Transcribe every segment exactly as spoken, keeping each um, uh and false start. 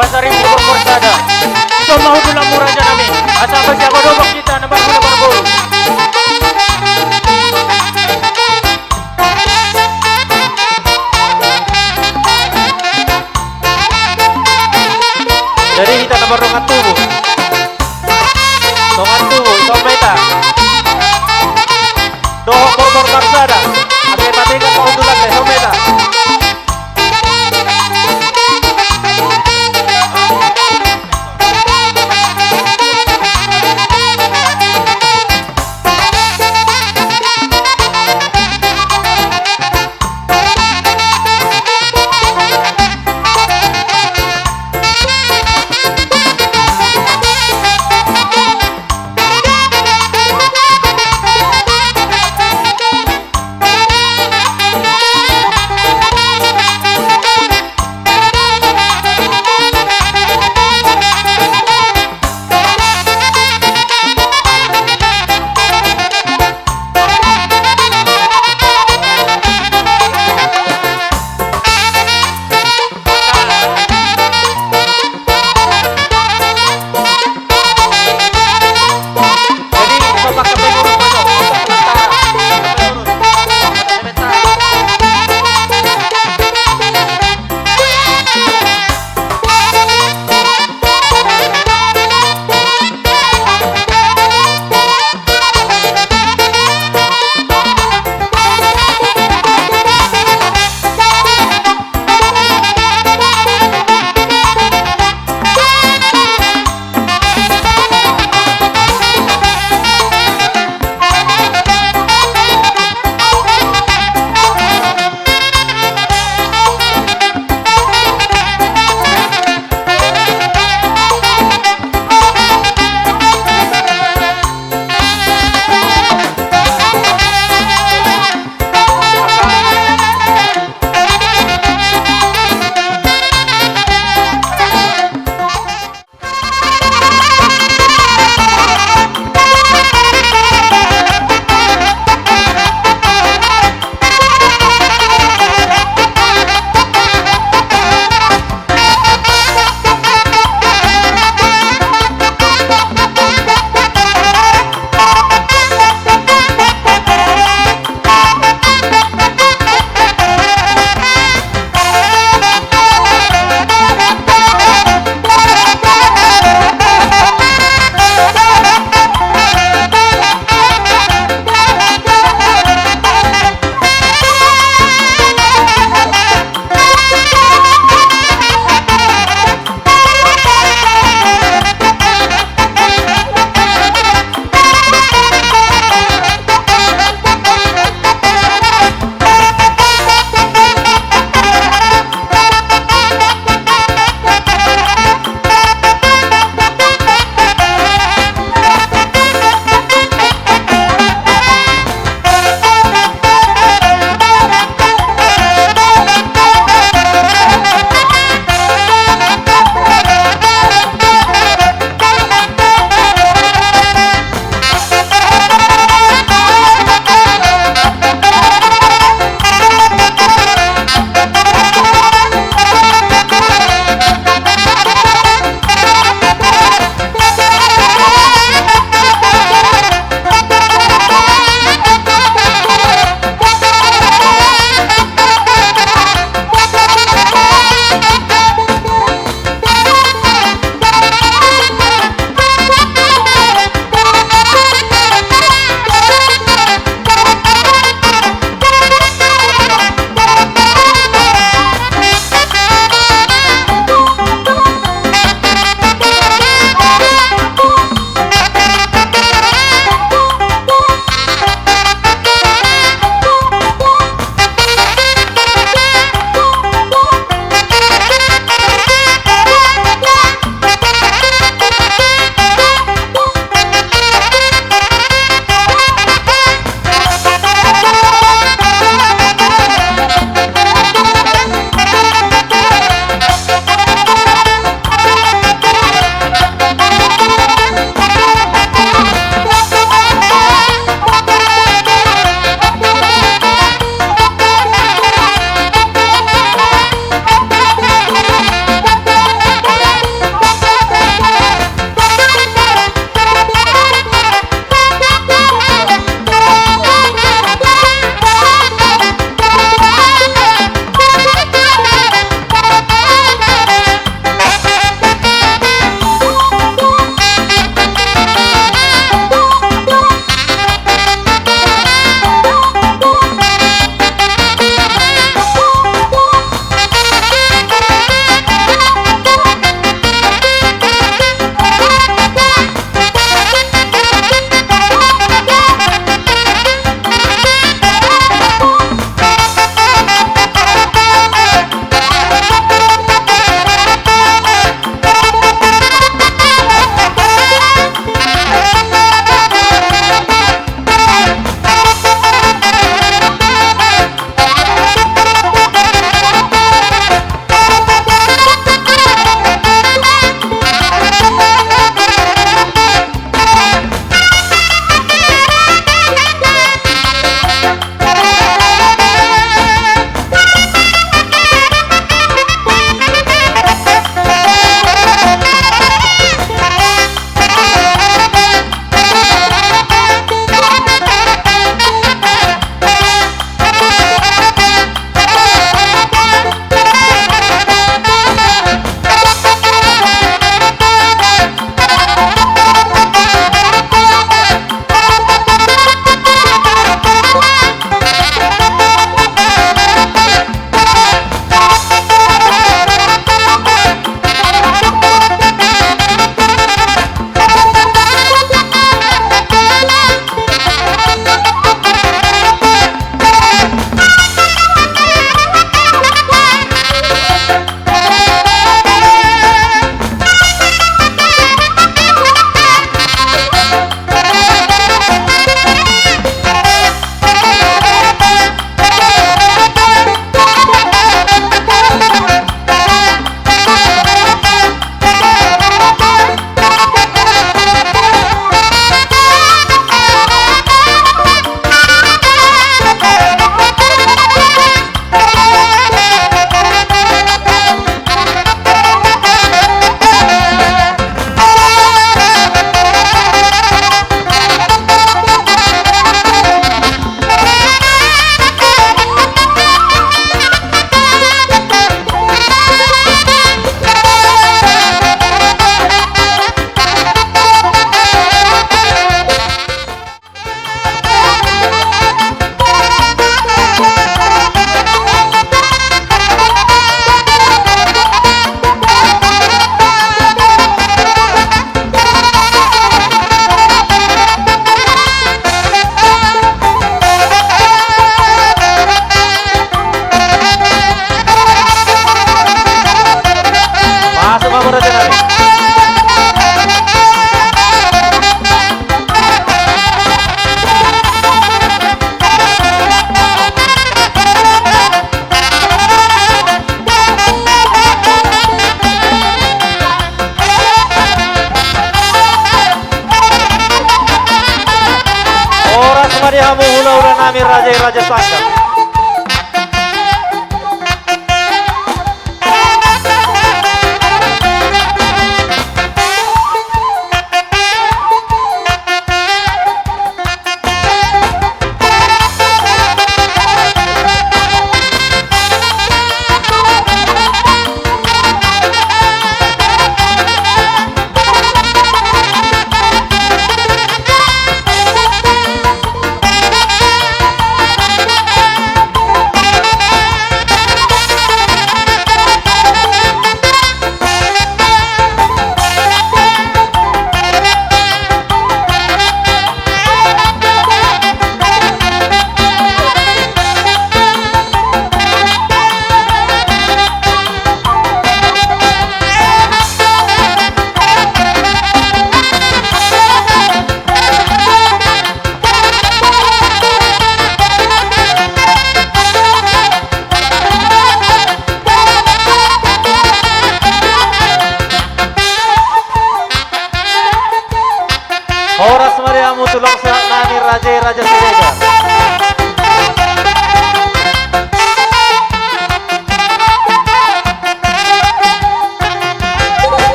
Pasaribu Borbor sada. Ison ma hundulanmu raja nami. Asa basi ago domok hita na marhula marboru. Jadi hita na mardongan tubu. Dongan tubu, ison ma hita. Dohot Borbor Marsada. Asa patinggap ma hundulanna, ison ma hita. Nami raja i Raja Sanggar. Horas ma di hamu tulang sahat nami raja i Raja Siregar.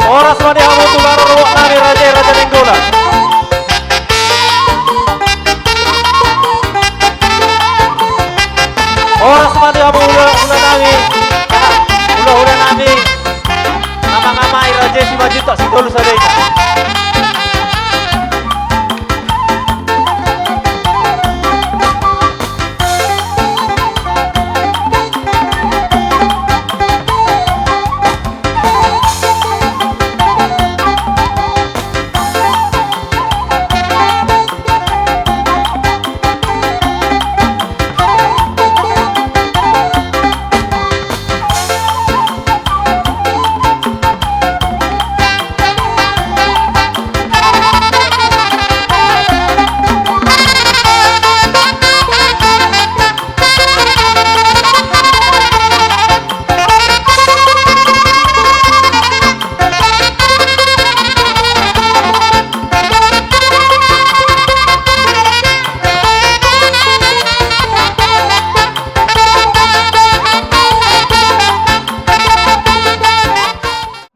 Horas ma di hamu tulang rorobot nami raja i Raja Nainggolan. Horas ma di hamu hula, hula nami, hula, hula nami, amang, amang i Raja Simanjuntak Sitolu Sadari.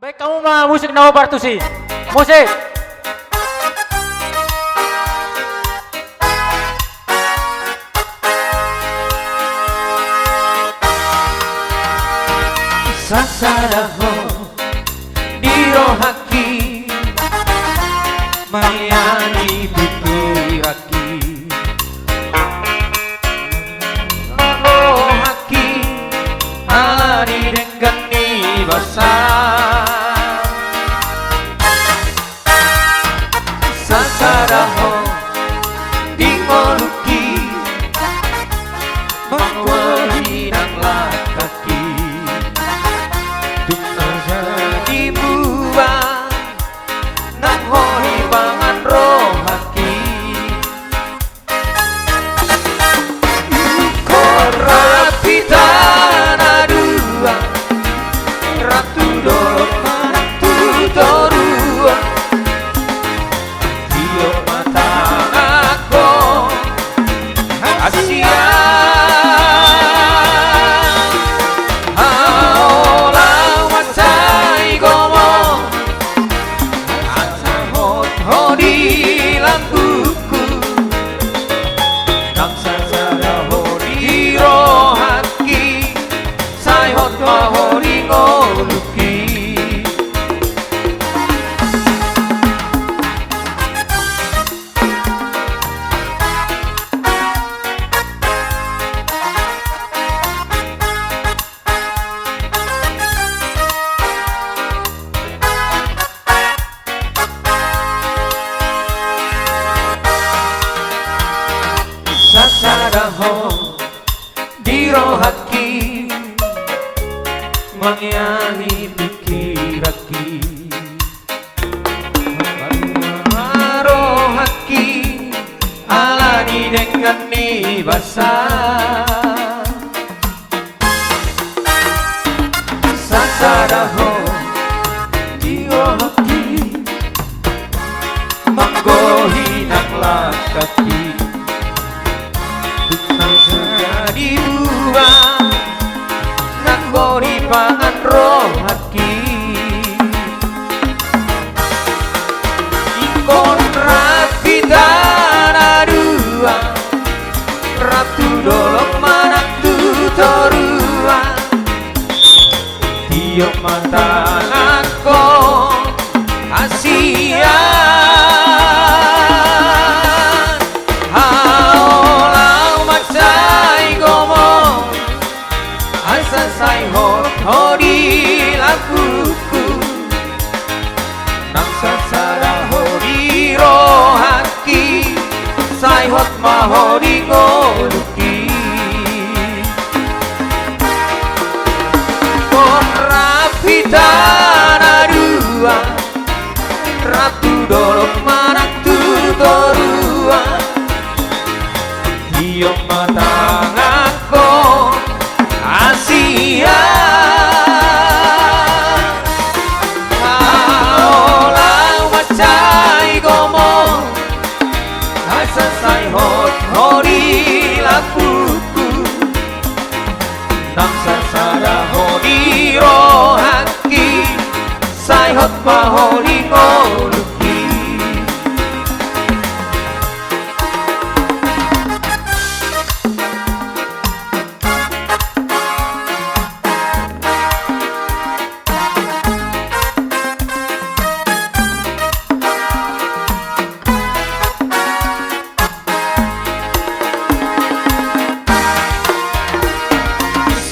Baen hamu ma musik na hombar tusi. Musik. Sasada ho di rohangki, mangihani pikiranki. Rohangki ala ni denggan ni basa. Sasada ho di ngolungki, manggohi nang langkangki. Tung na jadi buan nang ho di pangan rohangki. Ingkon rap hita na dua, rap tu dolok manang tu toruan. Tiop ma tanganhon Sasada ho di rohangki, mangeani pingkiranki. Rohangki ala ni denggan ni basa. Sasada ho di rohangki, manggohi nang langkangki. Tung nang so jadi buah, nang boi dipangan rohangki. Ingkon rap hita na dua, rap tu dolok manang tu toruan. Tiop ma tanganhon hasian, haolang mansai gomos, asa sai hot ho di lambungku. Nang sasada ho di rohangki, sai hot ma ho di ngolungki. Ingkon rap hita na dua, rap tu dolok manang tu toruan. Tiop ma tanganhon hasian, haolang mansai gomos, asa sai hot ho di lambungku. Nang sasada ho di rohangki, sai hot ma ho di ngolungki.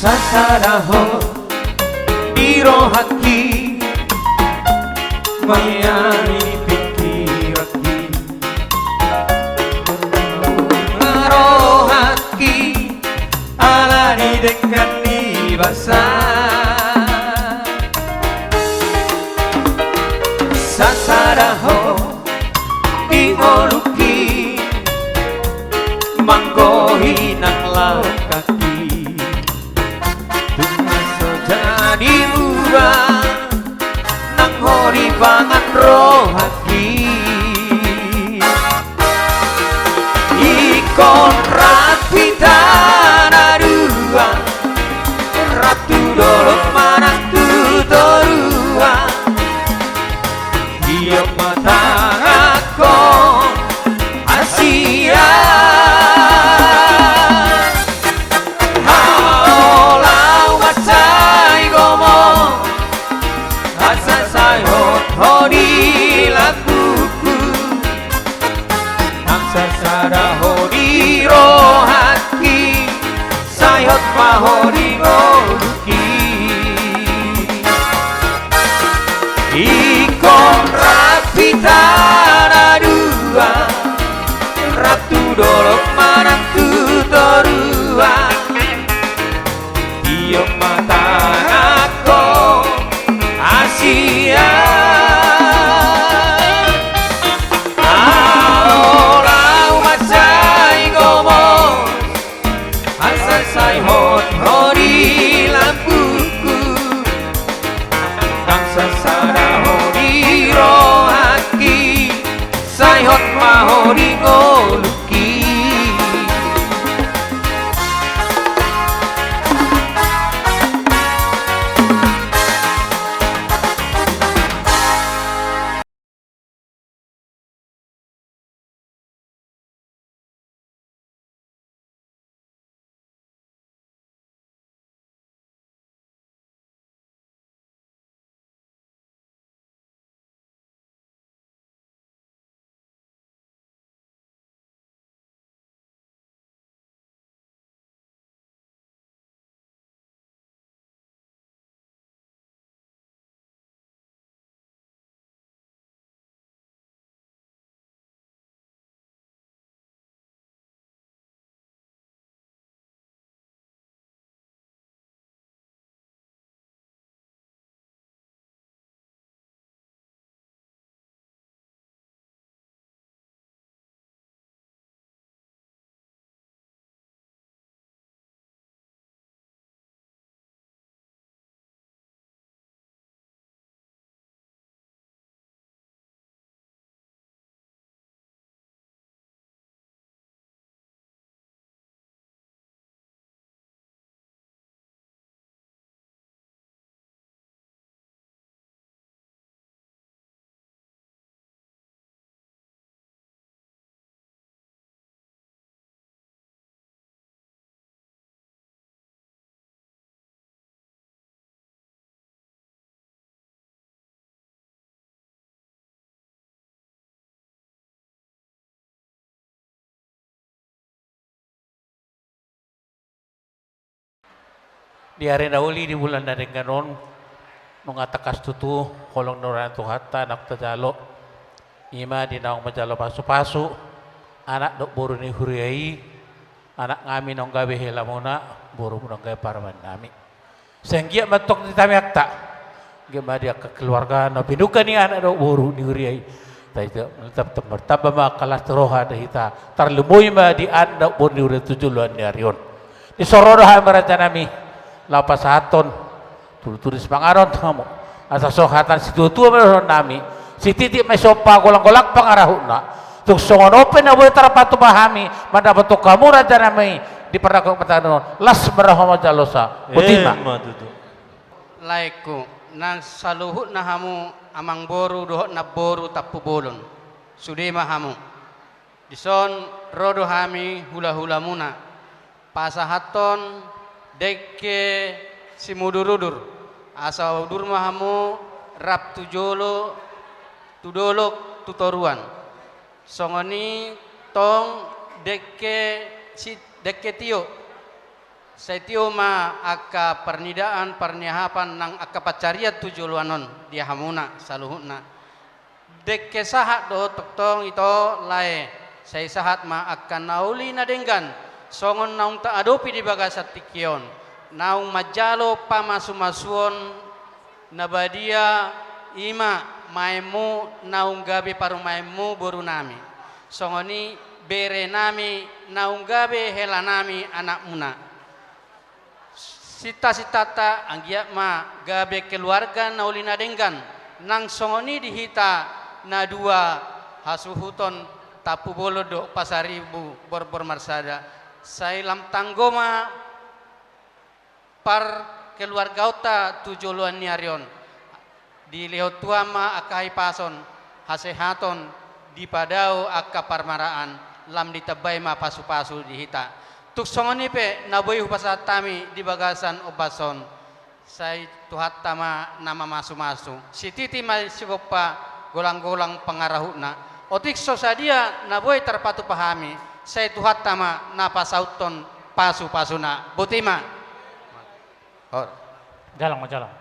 Sasada ho di rohangki, mangeani pingkiranki. Rohangki ala ni denggan ni basa. Sasada ho di ngolungki, manggohi nang langkangki. Tung nang so jadi buah, nang boi dipangan rohangki. Ingkon rap hita na dua, rap tu dolok manang tu toruan. Tiop ma tanganhon hasian, haolang mansai gomos, asa sai hot ho di lambungku. Nang sasada ho di rohangki, sai hot ma ho di ngolungki. Ingkon rap hita na dua, rap tu dolok manang tu toruan. Tiop ma tanganhon hasian, haolang mansai gomos, asa sai hot ho di lambungku. Nang sasada ho di rohangki, sai hot ma ho di ngolungki. Di ari na uli di bulan na denggan on, nunga tangkas tutu holong ni roha ni Tuhanta naung tajalo, i ma di naung manjalo pasupasu anak dohot boru ni huria i, anaknami naung gabe helamuna, borumuna naung gabe parumaennami. Sai anggiat ma tong di tangiangta, anggiat ma di angka keluarga na pinungka ni anak dohot boru ni huria i. Tamba, tamba, tamba ma angka las ni roha di hita, tarlumobi ma di anak dohot boru ni huria tu joloan ni ari on. Dison ro do hami rajanami, laho pasahathon tudutudu sipanganon tu hamu. Asa so hata ni situatua ma dohononnami: Sititi ma i somba, golanggolang pangarahutna. Tung songon on pe na boi tarpatupa hami mandapothon hamu rajanami di pardagon partangiangan on, las ma roha manjalosa. Botima. Emma tutu. Laengku, nang saluhutna hamu amangboru dohot namboru Tampubolon, sude ma hamu. Dison ro do hami hulahulamuna pasahathon dengke simudurudur, asa udur ma hamu rap tu jolo, tu dolok, tu toruan. Songon i tong dengke si, dengke tio. Sai tio ma angka parnidaan, parniahapan nang angka pansarian tu joloan on di hamuna saluhutna. Dengke sahat do tongtong ito, lae, sai sahat ma angka na uli na denggan songon naung taadopi di bagasan tingki on, naung manjalo pamasumasuon na badia, i ma maenmu naung gabe parumaenmu borunami, songon i berenami naung gabe helanami anakmuna. Sintasintanta anggiat ma gabe keluarga na uli na denggan, nang songon i di hita na dua hasuhuton Tampubolon dohot Pasaribu borbor marsada. Sai lam tanggo ma parkeluargaonta tu joloan ni ari on. Dilehon Tuhan ma angka hahipason, hasehaton, dipadao angka parmaraan, lam ditambai ma pasupasu di hita. Tung songon i pe na boi hupasahat hami di bagasan ombas on, sai Tuhanta ma na mamasumasu. Sititi ma sigompa, golanggolang pangarahutna. Otik so sadia na boi tarpatupa hami, sai Tuhanta ma na pasauthon pasupasuna. Botima. Hor. Jalang ma, jalang.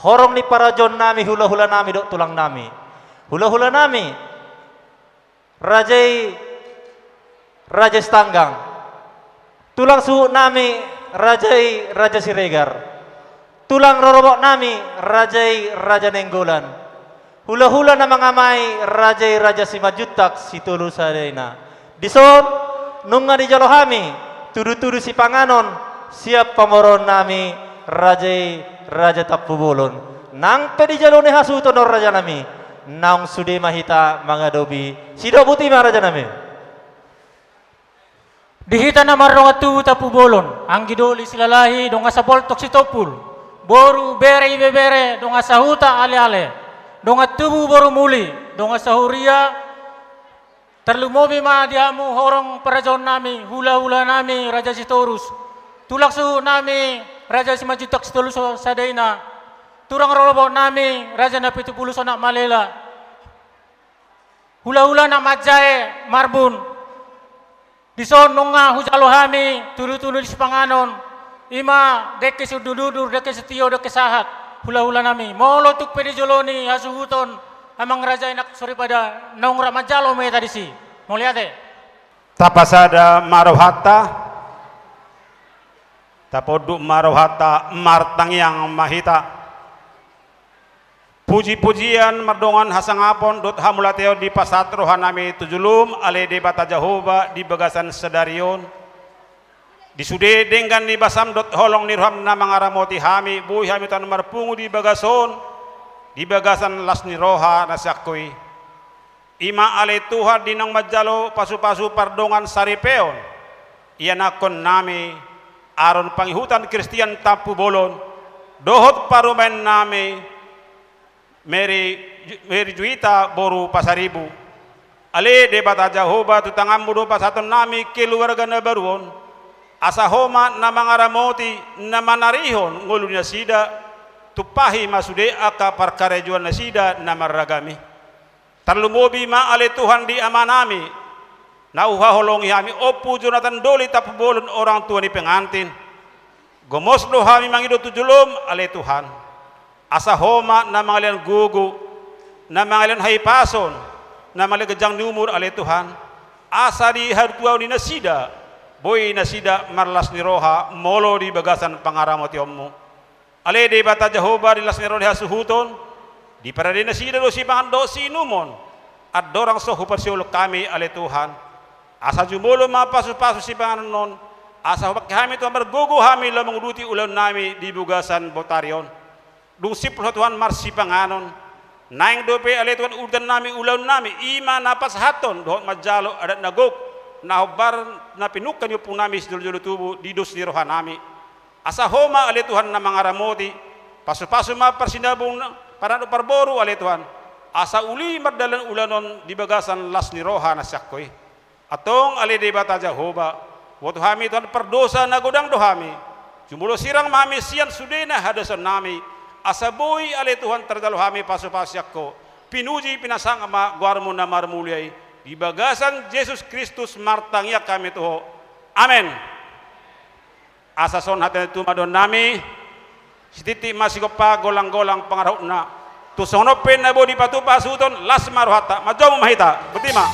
Horong ni parajaonnami, hulahulanami dohot tulangnami. Hulahulanami, raja i Raja Sitanggang. Tulang suhutnami, raja i Raja Siregar. Tulang rorobotnami, raja i Raja Nainggolan. Hulahula na mangamai, raja i Raja Simanjuntak Sitolu Sadaina. Dison, nunga dijalo hami tudutudu sipanganon sian pamoruonnami, raja i Raja Tampubolon. Nang pe dijalo ni hasuhuton on rajanami, naung sude ma hita mangadopi. Sidok botima rajanami. Di hita na mardongan tubu Tampubolon, anggidoli Silalahi, dongan sapoltok Sitompul, boru, bere, ibebere, dongan sahuta, aleale, dongan tubu boru Muli, dongan sahuria, tarlumobi ma di hamu horong parajaonnami, hulahulanami Raja Sitorus, tulang suhutnami Raja Simanjuntak Sitolu Sadaina, tulang rorobotnami Raja Napitupulu Sonak Malela, hulahula na manjae marbun. Dison nunga hujalo hami tudutudu ni sipanganon, i ma dengke siudurudur, dengke sitio, dengke sahat, hulahulanami. Molo tung pe di jolo ni hasuhuton amang raja i nang soripada, naung rap manjalo ma hita disi. Mauliate. Tapasada ma rohanta, taponduk ma rohanta, martangiang ma hita. Pujipujian mardongan hasangapon dohot hamauliateon dipasahat rohanami tu jolom, ale Debata Jahowa, di bagasan sadari on. Di sude denggan ni basam dohot holong ni roham na mangaramoti hami, boi hami tano marpungu di bagas on, di bagasan las ni roha na sian Ho i. I ma ale Tuhan, di naung manjalo pasupasu pardongan saripeon ianakhonnami, Aron Pangihutan Kristian Tampubolon, dohot parumaennami, Mary, Mary Juwita boru Pasaribu. Ale Debata Jahowa, tu tanganmu do pasahatonnami keluarga na baru on, asa Ho ma na mangaramoti, na manarihon ngolu ni nasida, tumpahi ma sude angka parkarejoan nasida na marragam i. Tarlumobi ma ale Tuhan di amanami, Na huhaholongi hami Ompu Jonatan Doli Tampubolon, orang tua ni pengantin. Gomos do hami mangido tu jolom, ale Tuhan. Asa Ho ma na mangalehon gogo, na mangalehon hahipason, na mangalehon ganjang ni umur, ale Tuhan. Asa di hatuaon ni nasida, boi nasida marlas ni roha molo di bagasan pangaramotionmu. Ale Debata Jahowa, di las ni roha ni hasuhuton, diparade nasida do sipanganon dohot siinumon. Andorang so huparsiolhon hami, ale Tuhan, asa jumolo ma pasupasu sipanganon on, asa hupangke hami Tuhan margogo hami laho manguduti ulaonnami di bagasan botari on. Dung simpul Ho Tuhan marsipanganon, naeng dope, ale Tuhan, urutannami, ulaonnami, i ma na pasahathon dohot manjalo adat na gok, na hombar na pinungka ni ompungnami sijolojolo tubu di dos ni rohanami. Asa Ho ma, ale Tuhan, na mangaramoti, pasupasu ma parsinabung, paranak dohot parboru, ale Tuhan, asa uli mardalan ulaon on di bagasan las ni roha na sian Ho i. Antong, ale Debata Jahowa, boto hami Tuhan pardosa na godang do hami. Jumolo sirang ma hami sian sudena hadosaonnami, asa boi, ale Tuhan, tarjalo hami pasupasu sian Ho. Pinuji pinasangap ma goarmu na marmulia i. Di bagasan Jesus Kristus martangiang hami tu Ho. Amen. Asa songon hata ni tumadoannami, sititi ma sigompa, golang-golang pangarahutna. Tung songon on pe na boi dipatupa hasuhuton, las ma rohanta, manjou ma hita, botima.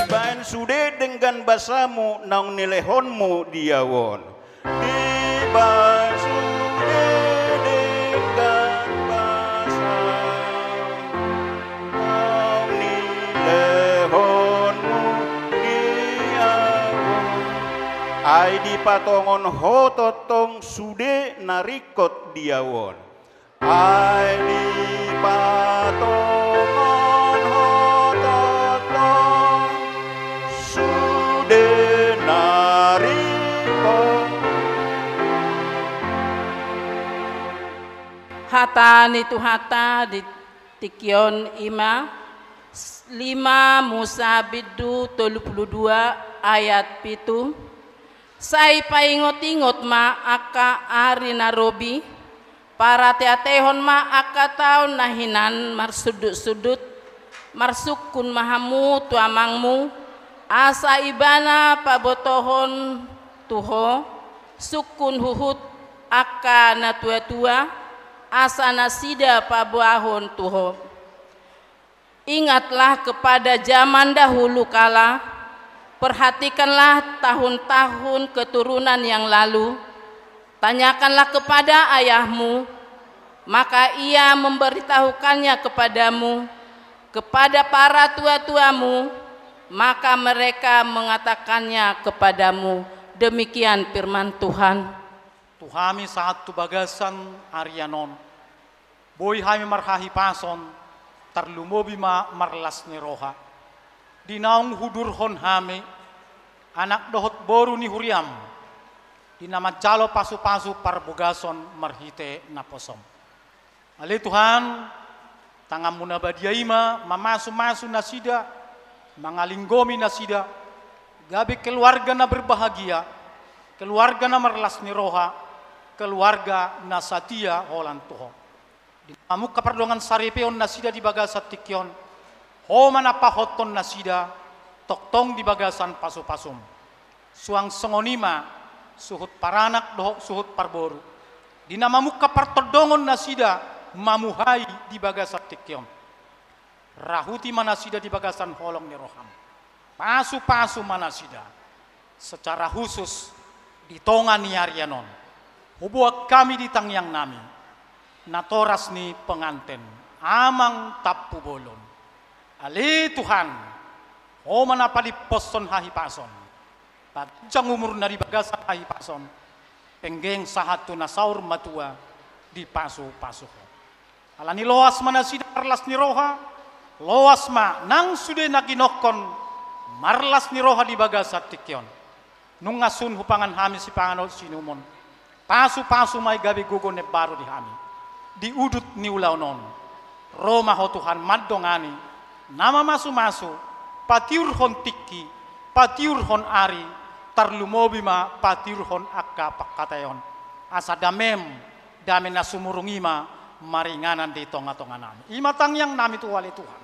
Dibaen sude denggan basamu naung nilehonmu di au on. Dibaen sude denggan basamu naung nilehonmu di au on. Ai dipatongon Ho tongtong sude na ringkot di au on. Ai dipatongon Ho tongtong sude na ringkot. Hata ni Tuhanta di tingki on i ma, lima Musa bindu tolu pulu dua ayat pitu. Sai paingot-ingot ma angka ari na robi, parateatehon ma angka taon na hinan marsundut-sundut, marsungkun ma hamu tu amangmu, asa ibana pabotohon tu ho sungkun huhut angka na tua-tua, asa nasida paboahon tu ho. Ingatlah kepada zaman dahulu kala, perhatikanlah tahun-tahun keturunan yang lalu, tanyakanlah kepada ayahmu, maka ia memberitahukannya kepadamu, kepada para tua-tuamu, maka mereka mengatakannya kepadamu. Demikian firman Tuhan. Tu hami sahat tu bagasan arian on, boi hami marhahipason, tarlumobi ma marlas ni roha. Di naung hudurhon hami, anak dohot boru ni huriam, di na manjalo pasu-pasu parbagason marhite naposom. Ale Tuhan, tanganmu na badia i ma mamasu-masu nasida, mangalinggomi nasida, gabe keluarga na berbahagia, keluarga na marlas ni roha, keluarga na satia holan tu Ho. Di na mamungka pardongansaripeon nasida di bagasan tingki on, Ho ma na pahothon nasida tongtong di bagasan pasu-pasum. Suang songon i ma suhut paranak dohot suhut parboru, di na mamungka partondongon nasida mamuhai di bagasan tingki on. Rahuti ma nasida di bagasan holong ni roham. Pasu-pasu ma nasida. Secara khusus di tonga ni arian on, huboan hami di tangiang nami natoras ni penganten, Amang Tampubolon. Ale Tuhan, Ho ma na palimposhon hahipason, paganjang umurna di bagasan hahipason, penggeng sahat tu na saur matua, dipasu-pasu Ho. Alani loas ma nasida marlas ni roha, loas ma nang sude na ginokkon marlas ni roha di bagasan tingki on. Nunga sun hupangan hami sipanganon sinumon. Pasu-pasu ma i gabe gogo na imbaru di hami di udut ni ulaon on. Ro ma Ho Tuhan mandongani, na mamasu-masu, patiurhon tingki, patiurhon ari, tarlumobi ma patiurhon angka pangkataion. Asa damem, dame na sumurung i ma maringanan di tonga-tonga nami. I ma tangiang nami tu Ho ale Tuhan.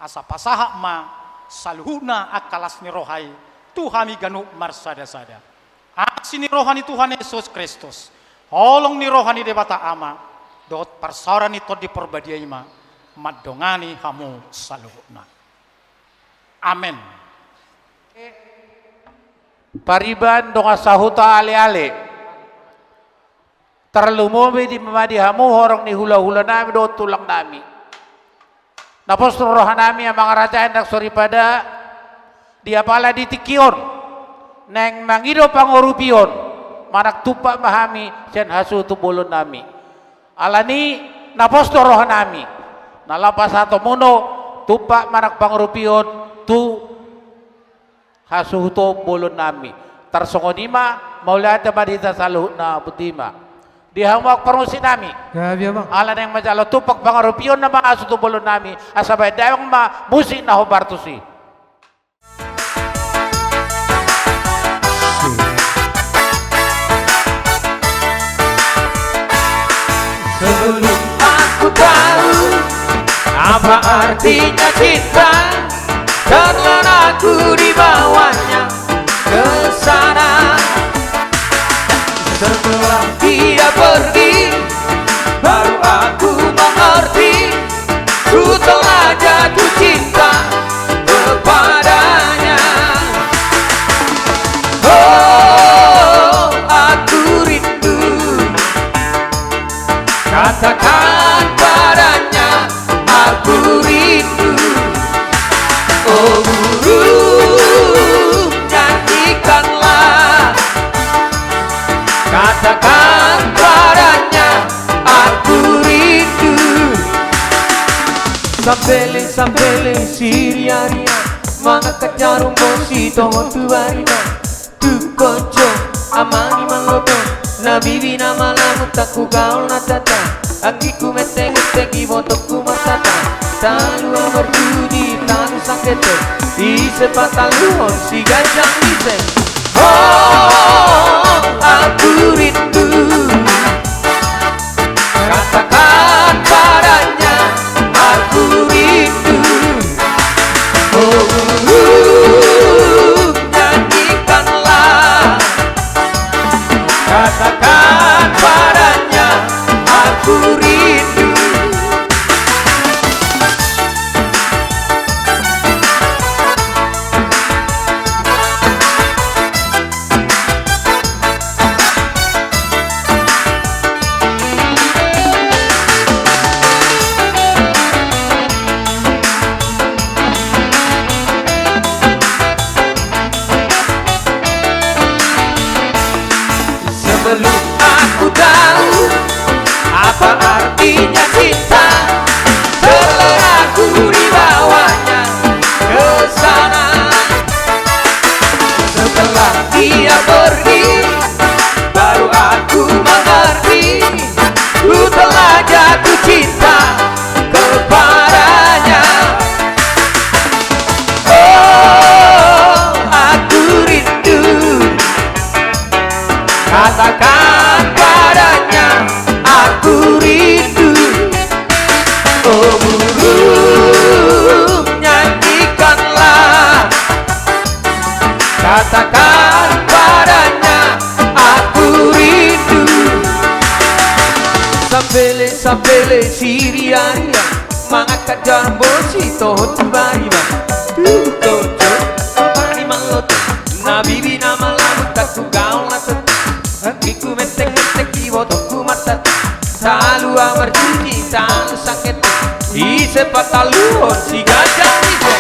Asa pasahat ma saluhutna angka las ni roha i tu hami ganup marsada-sada. Asi ni roha ni Tuhan Jesus Kristus, holong ni roha ni Debata Ama, dohot parsaoran ni Tondi Parbadia i ma mandongani hamu saluhutna. Amen. Pariban dongan sahuta ale-ale. Tarlumobi ma di hamu horong ni hula-hula nami dohot tulang nami. Na pos roha nami, amang raja, ndang soripada di apala di tingki on naeng mangido pangurupion, manang tumpak ma hami sian hasuhuton bolon nami. Alani na pos do roha nami, na laho pasahaton muna tumpak manang pangurupion tu hasuhuton bolon nami. Tarsongon i ma, mauliate ma di hita saluhutna. Botima di hamu angka parmusik nami. Gabe, amang. Ala naeng manjalo tumpak pangurupion nama hasuhuton bolon nami, asa baen damang ma musik na hombar tusi. Sebelum aku tahu apa artinya cinta, terlena aku di bawahnya ke sana. Setelah dia pergi, baru aku mengerti, ku telah jatuh cinta kepadanya. Oh, aku rindu. Katakan padanya, aku rindu. Oh burung, nyanyikanlah. Katakan padanya, aku rindu. Sambele, sambele, siriaria, mangakat jarum bosi toho tu barina. Tu konco, amani maloto, na bibi na malangu, tangku gaol na tata. Anggiku mete-mete, ibotongku martata. Talu amor dudi, talu sangkete, ise pataluhon si ganjang ise. Oh, aku rindu. Katakan padanya, aku rindu. Oh, nyanyikanlah. Katakan padanya, aku rindu. Sebelum aku tahu apa artinya cinta, terlena aku dibawanya ke sana. Ia borngin baru aku mangarti, ku telah jatuh cinta kepadanya. Oh, aku rindu. Katakan padanya, aku rindu. Oh burung, nyanyikanlah. Katakan padanya, aku rindu. Sambele, sambele siriaria, mangangkat jambon sitohot tu bariba. Tutu, tutu, mari maloto, na bibi na malambut, tu gaol na tetu. Anggiku mentek-mentek, ibotongku martatu. Sahalua marjuji, sahalua sangketek. Ise pataluhon si ganjang ise.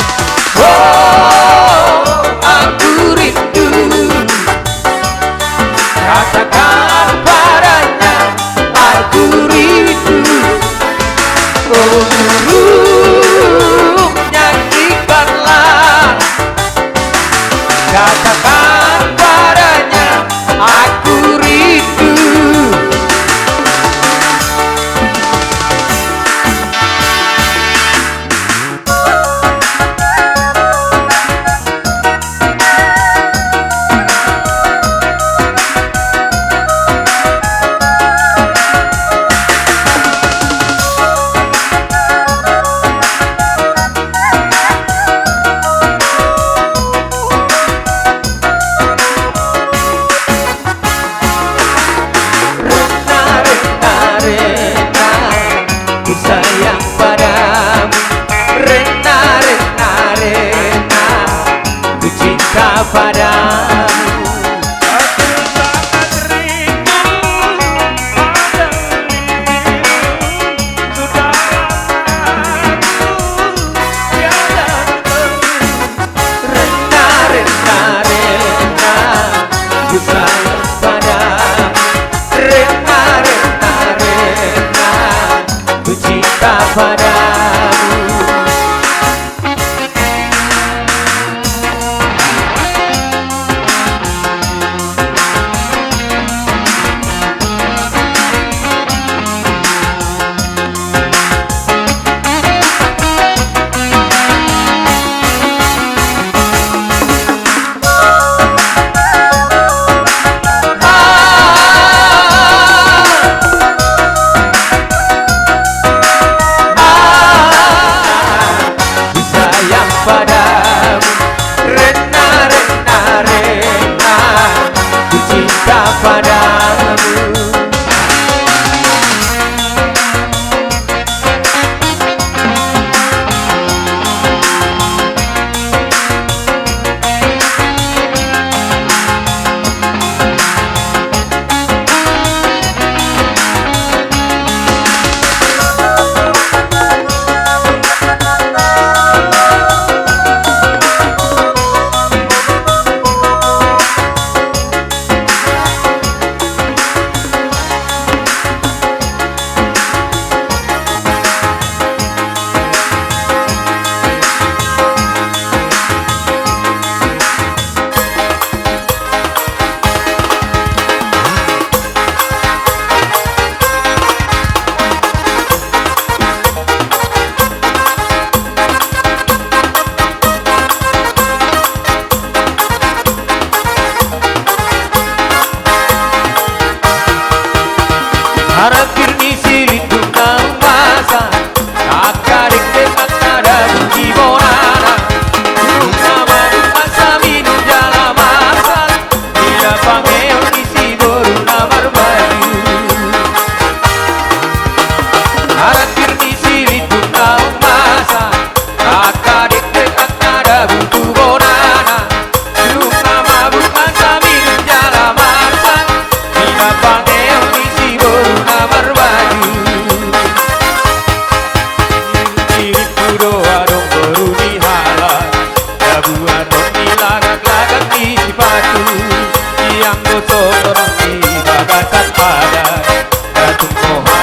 Oh, aku rindu. Katakan padanya, aku rindu. Oh burung, nyanyikanlah. Katakan padanya, aku rindu. Rena, rena, rena, ku sayang padamu. Rena, rena, rena, ku cinta padamu. Aku sangat rindu padamu. Sudah lama aku tiada bertemu. Rena, rena, rena, ku sayang padamu. Rena, rena, rena, ku cinta padamu. Sayang padamu, rena, rena, rena, ku cinta padamu. Harapir ni silindung na umbasa, angka dekdek angka dabu di bonana. Nunga mabungka saminum jala marsal, di na pangeon ni si boru na marbaju. Harapir ni silindung na umbasa, angka dekdek angka dabu tu bonana. Nunga mabungka saminum jala marsal, di na pangeon ni si boru na marbaju. Di rimpu do adong boru ni halak, dabu adong di lagak-lagak ni sipatu. Tiang do so torang di bagasan padan, na tung poha.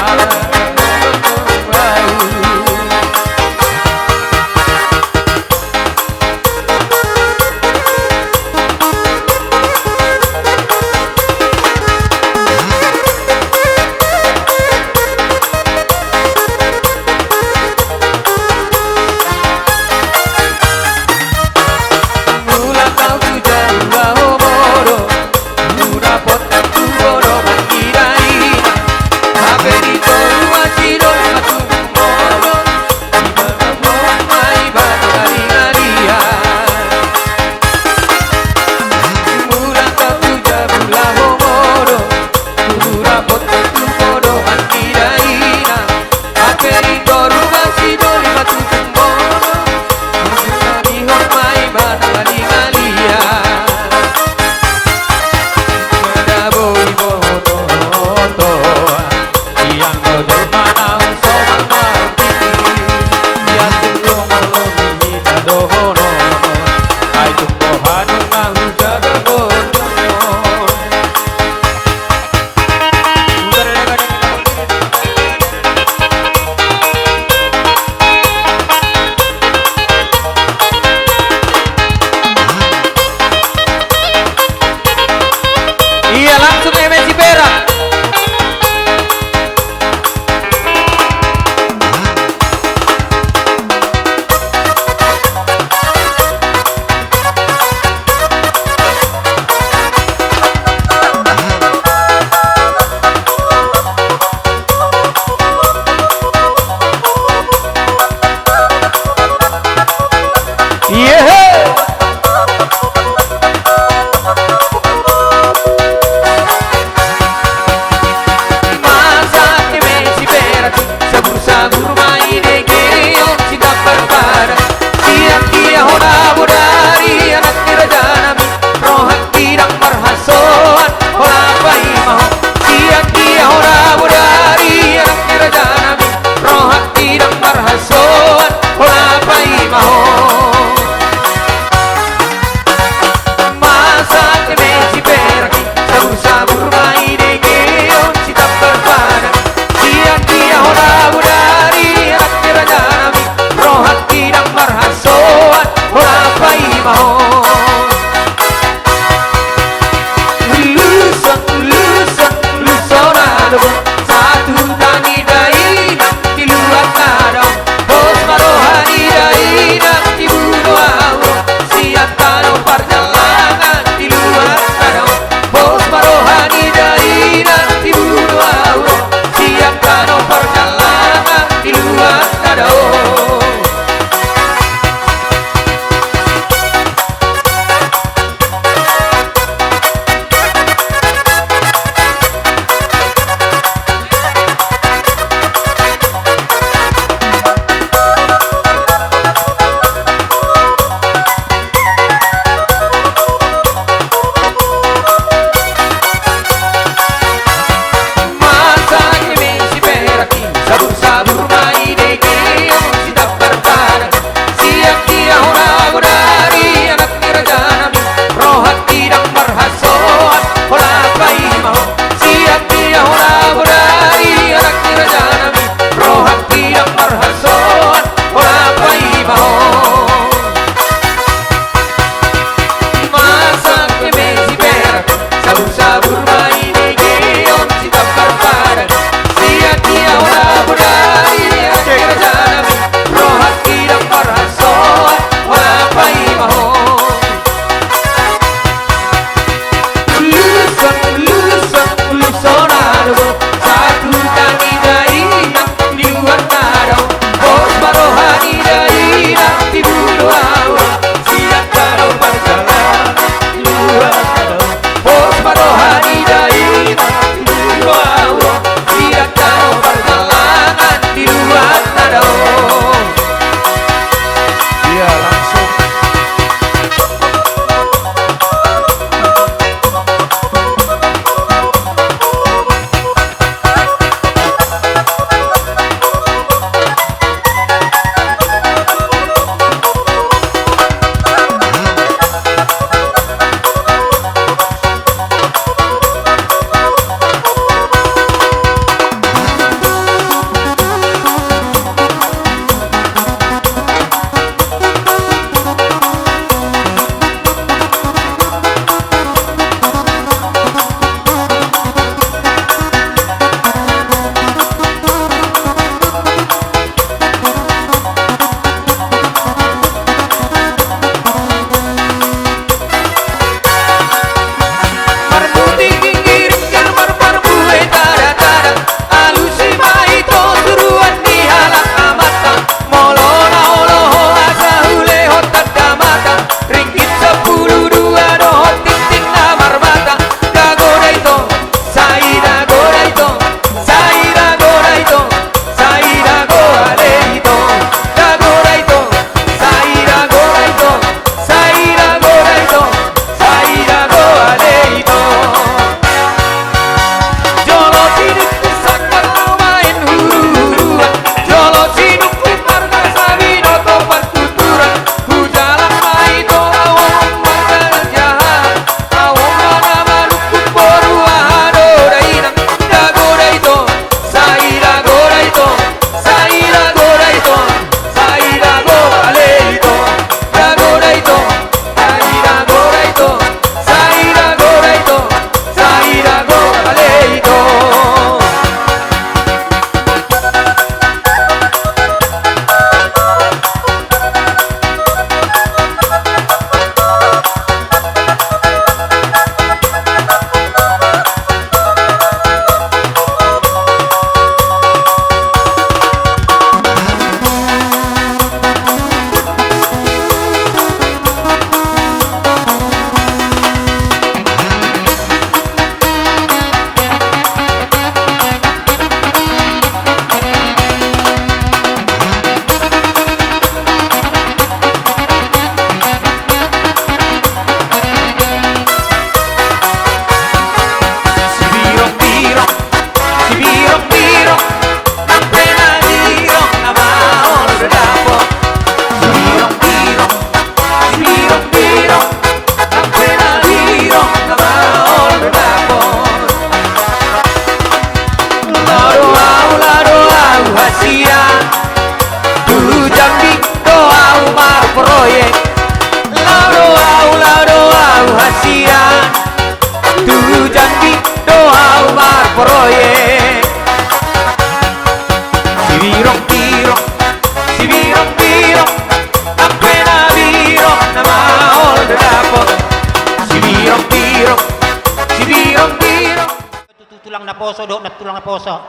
Poso dohot nantulang naposo.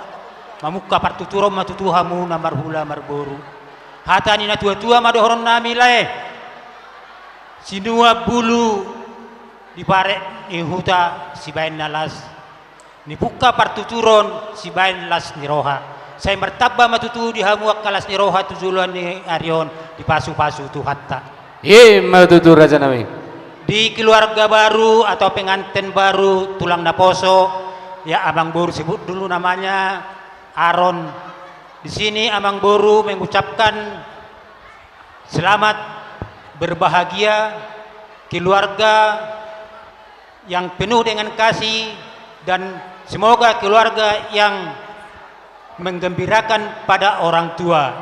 Mamungka partuturon ma tutu hamu na marhula marboru. Hata ni natuatua ma dohononnami lae. Sinuan bulu di parek ni huta sibaen na las ni pungka partuturon sibaen las ni roha. Sai martamba ma tutu di hamu angka las ni roha tu joloan ni ari on dipasupasu Tuhanta. I ma tutu, rajanami. Di keluarga baru atau pengantin baru tulang naposo, ya, Amangboru sebut dulu namanya, Aron. Di sini Amangboru mengucapkan selamat berbahagia, keluarga yang penuh dengan kasih, dan semoga keluarga yang menggembirakan pada orang tua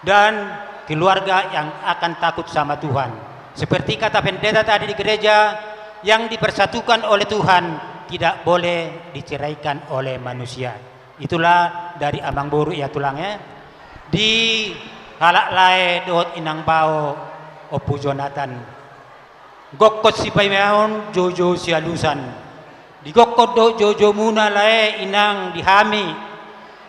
dan keluarga yang akan takut sama Tuhan. Seperti kata pendeta tadi di gereja, yang dipersatukan oleh Tuhan tidak boleh diceraikan oleh manusia. Itulah dari Amangboru, ya, tulang, ya. Di halak lae dohot inang bao, Ompu Jonatan. Gokkon sipaimaon, joujou sialusan. Di gokkon dohot joujou muna lae inang di hami,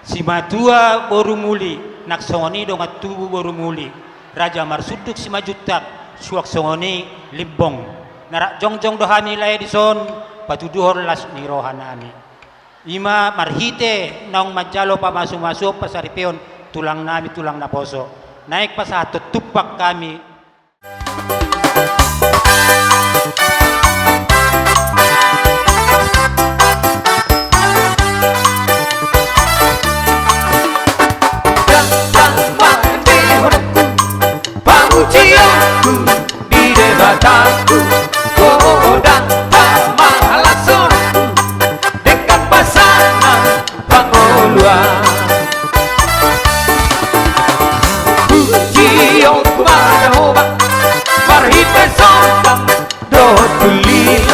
simatua boru muli, nang songon i dongan tubu boru muli, Raja Marsunduk Simanjuntak, suang songon i Limbong. Na rap jongjong do hami lae dison, patuduhon las ni rohanami. I ma marhite naung manjalo pamasumasuon, pasaripeon tulangnami tulang naposo. Naeng pasahathon tumpak hami. Pamujianku di Debataku, godang ma halashononku denggan basana pangoluan. Pujionku ma Jahowa marhite sorban dohot lilin,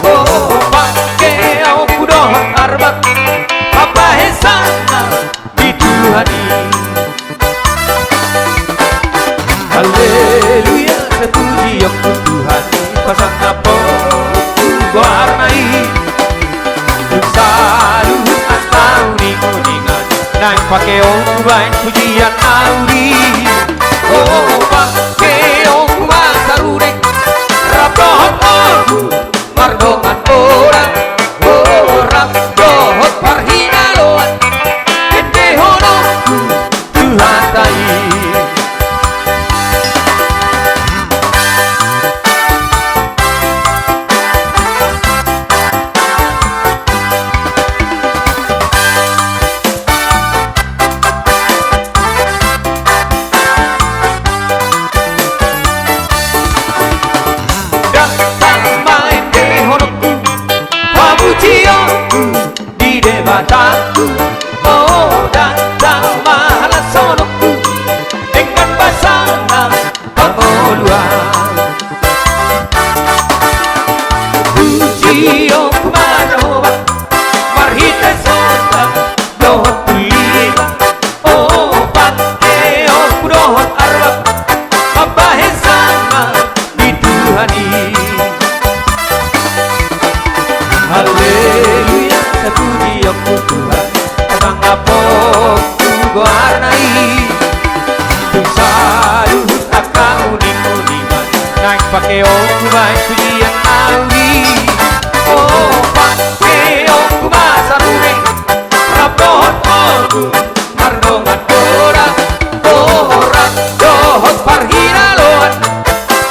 o, pangkeonku dohot arbab, pambahenanna di Tuhan i. Haleluya, sai pujionku Tuhan i, pasangapon goarna i. Dung saluhut angka uninguningan, naeng pangkeonku baen pujian nauli. O, pangkeonku ma sarune rap dohot ngolu mardongan borat, o, rap dohot parhinaloan, endehononku Tuhanta i. Datang ma endehononku, pamujionku di Debataku, o, datang ma halashononku denggan basana pangoluan. Pujionku ma Jahowa marhite sorban dohot lilin, o, pangkeonku dohot arbab, pambahenanna di Tuhan i. Haleluya, sai pujionku Tuhan, pasangaponku goarna i. Dung saluhut angka uninguningan, naeng pangkeonku baen pujian nauli. O, pangkeonku ma sarune rap dohot ngolu mardongan borat, o, rap dohot parhinaloan,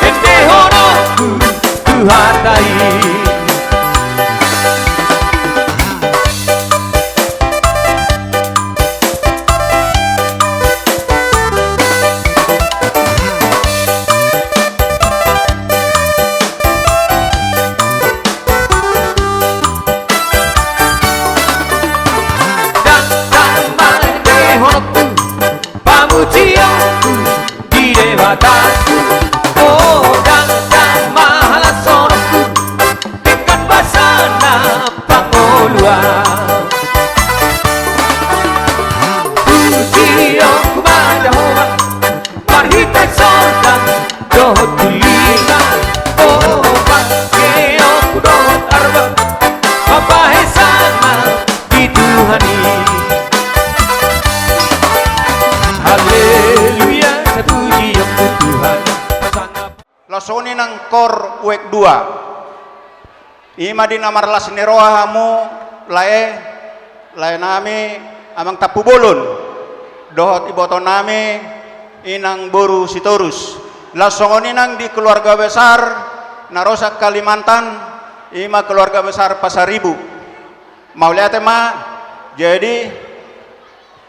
endehononku Tuhanta i. Datang ma endehononku, pamujionku di Debataku, o, datang ma halashononku denggan basana pangoluan. Pujionku ma Jahowa marhite sorban dohot lilin, o, pangkeonku dohot arbab, pambahenanna Laos songon i nang KOR WIK dua. I ma di na marlas ni roha hamu lae, lae nami amang Tampubolon, dohot iboto nami inang boru Sitorus. Laos songon i nang di keluarga besar na ro sian Kalimantan, i ma keluarga besar Pasaribu. Mauliate ma. Jadi,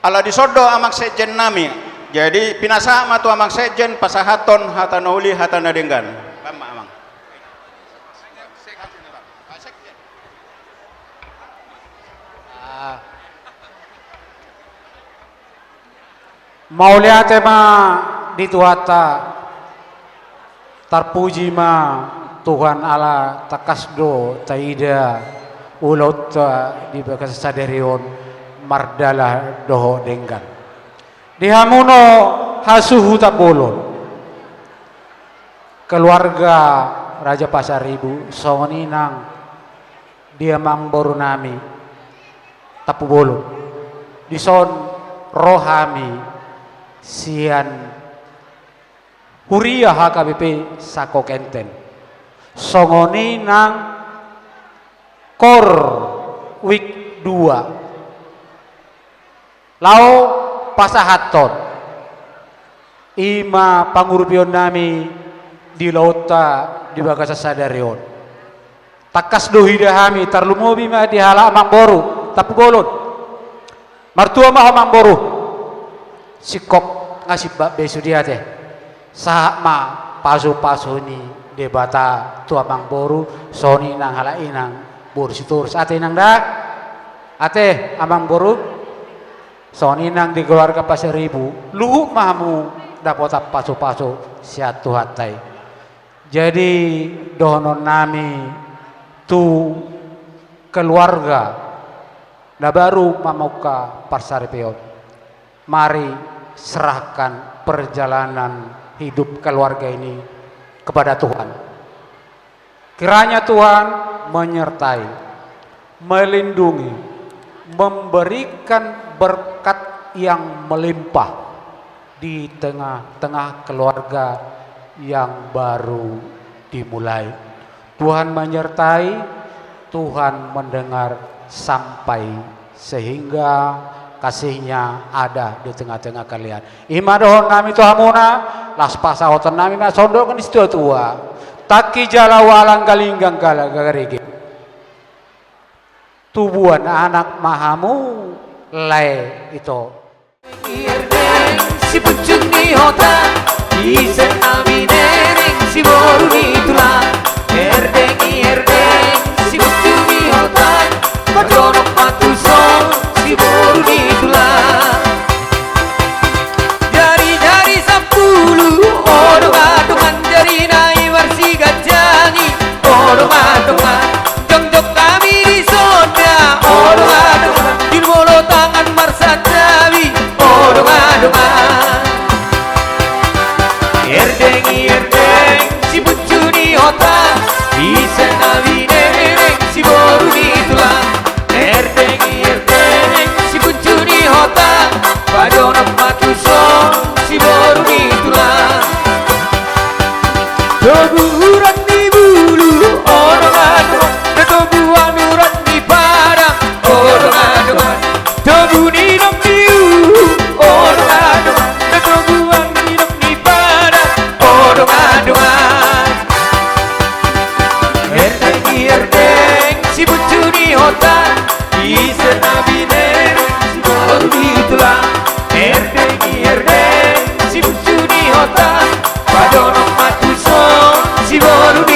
ala dison do amang sekjen nami. Jadi, pinasahat ma tu amang sekjen pasahathon hata na uli, hata na denggan. Baen ma, amang. Ah. Mauliate ma di Tuhanta. Tarpuji ma Tuhan ala tangkas do taida ulaonta di bagasan sadari on mardalan dohot denggan. Di hamu na hasuhuton bolon, keluarga Raja Pasaribu, songon i nang di amang boru nami Tampubolon. Dison ro hami sian Huria H K B P Sako Kenten. Songon i nang KOR WIK dua. Laho pasahathon. I ma pangurupion nami di ulaonta di bagasan sadari on. Tangkas do huida hami, tarlumobi ma di halak amang boru Tampubolon. Martua ma ho amang boru. Singkop nga simbab be sude ate. Sahat ma pasupasu ni Debata tu amang boru, songon i nang halak inang boru Sitorus. Ate inang da. Ate amang boru. Songon i nang di keluarga Pasaribu, luhut ma hamu dapotan pasupasu sian Tuhanta i. Jadi, dohonon nami tu keluarga na baru mamungka parsaripeon, mari serahkan perjalanan hidup keluarga ini kepada Tuhan. Kiranya Tuhan menyertai, melindungi, memberikan berkat yang melimpah di tengah-tengah keluarga yang baru dimulai. Tuhan menyertai, Tuhan mendengar sampai sehingga kasih-Nya ada di tengah-tengah kalian. I ma dohonon nami tu hamuna, laos pasahaton nami ma songon dok ni situatua. Tangki jala ualang, galinggang jala garege. Tubuan anak ma hamu lae ito. Erdengi erdengi sipunjung ni hota, ise na binereng siboru ni tulang. Erdengi erdengi sipunjung ni hota, pajonok ma tuson siboru ni tulang. Jari-jari sampulu, o dongan-dongan, jari na i marsiganjang i, o dongan-dongan. Jongjong hami dison da, o dongan-dongan, di molo tangan marsantabi, o dongan-dongan. Erdengi erdengi sipunjung ni hota, ise na binereng siboru ni tulang. Erdengi erdengi sipunjung ni hota, pajonok ma tuson siboru ni tulang. Tobu urat ni bulu, o dongan-dongan, na tobu urat ni padang, o dongan-dongan. Tobu ni inong ni uhum, o dongan-dongan, na tobu ni inong ni padang, o dongan-dongan. Erdengi erdengi sipunjung ni hota, ise na binereng siboru ni tulang. Erdengi erdengi sipunjung ni hota, pajonok ma tuson siboru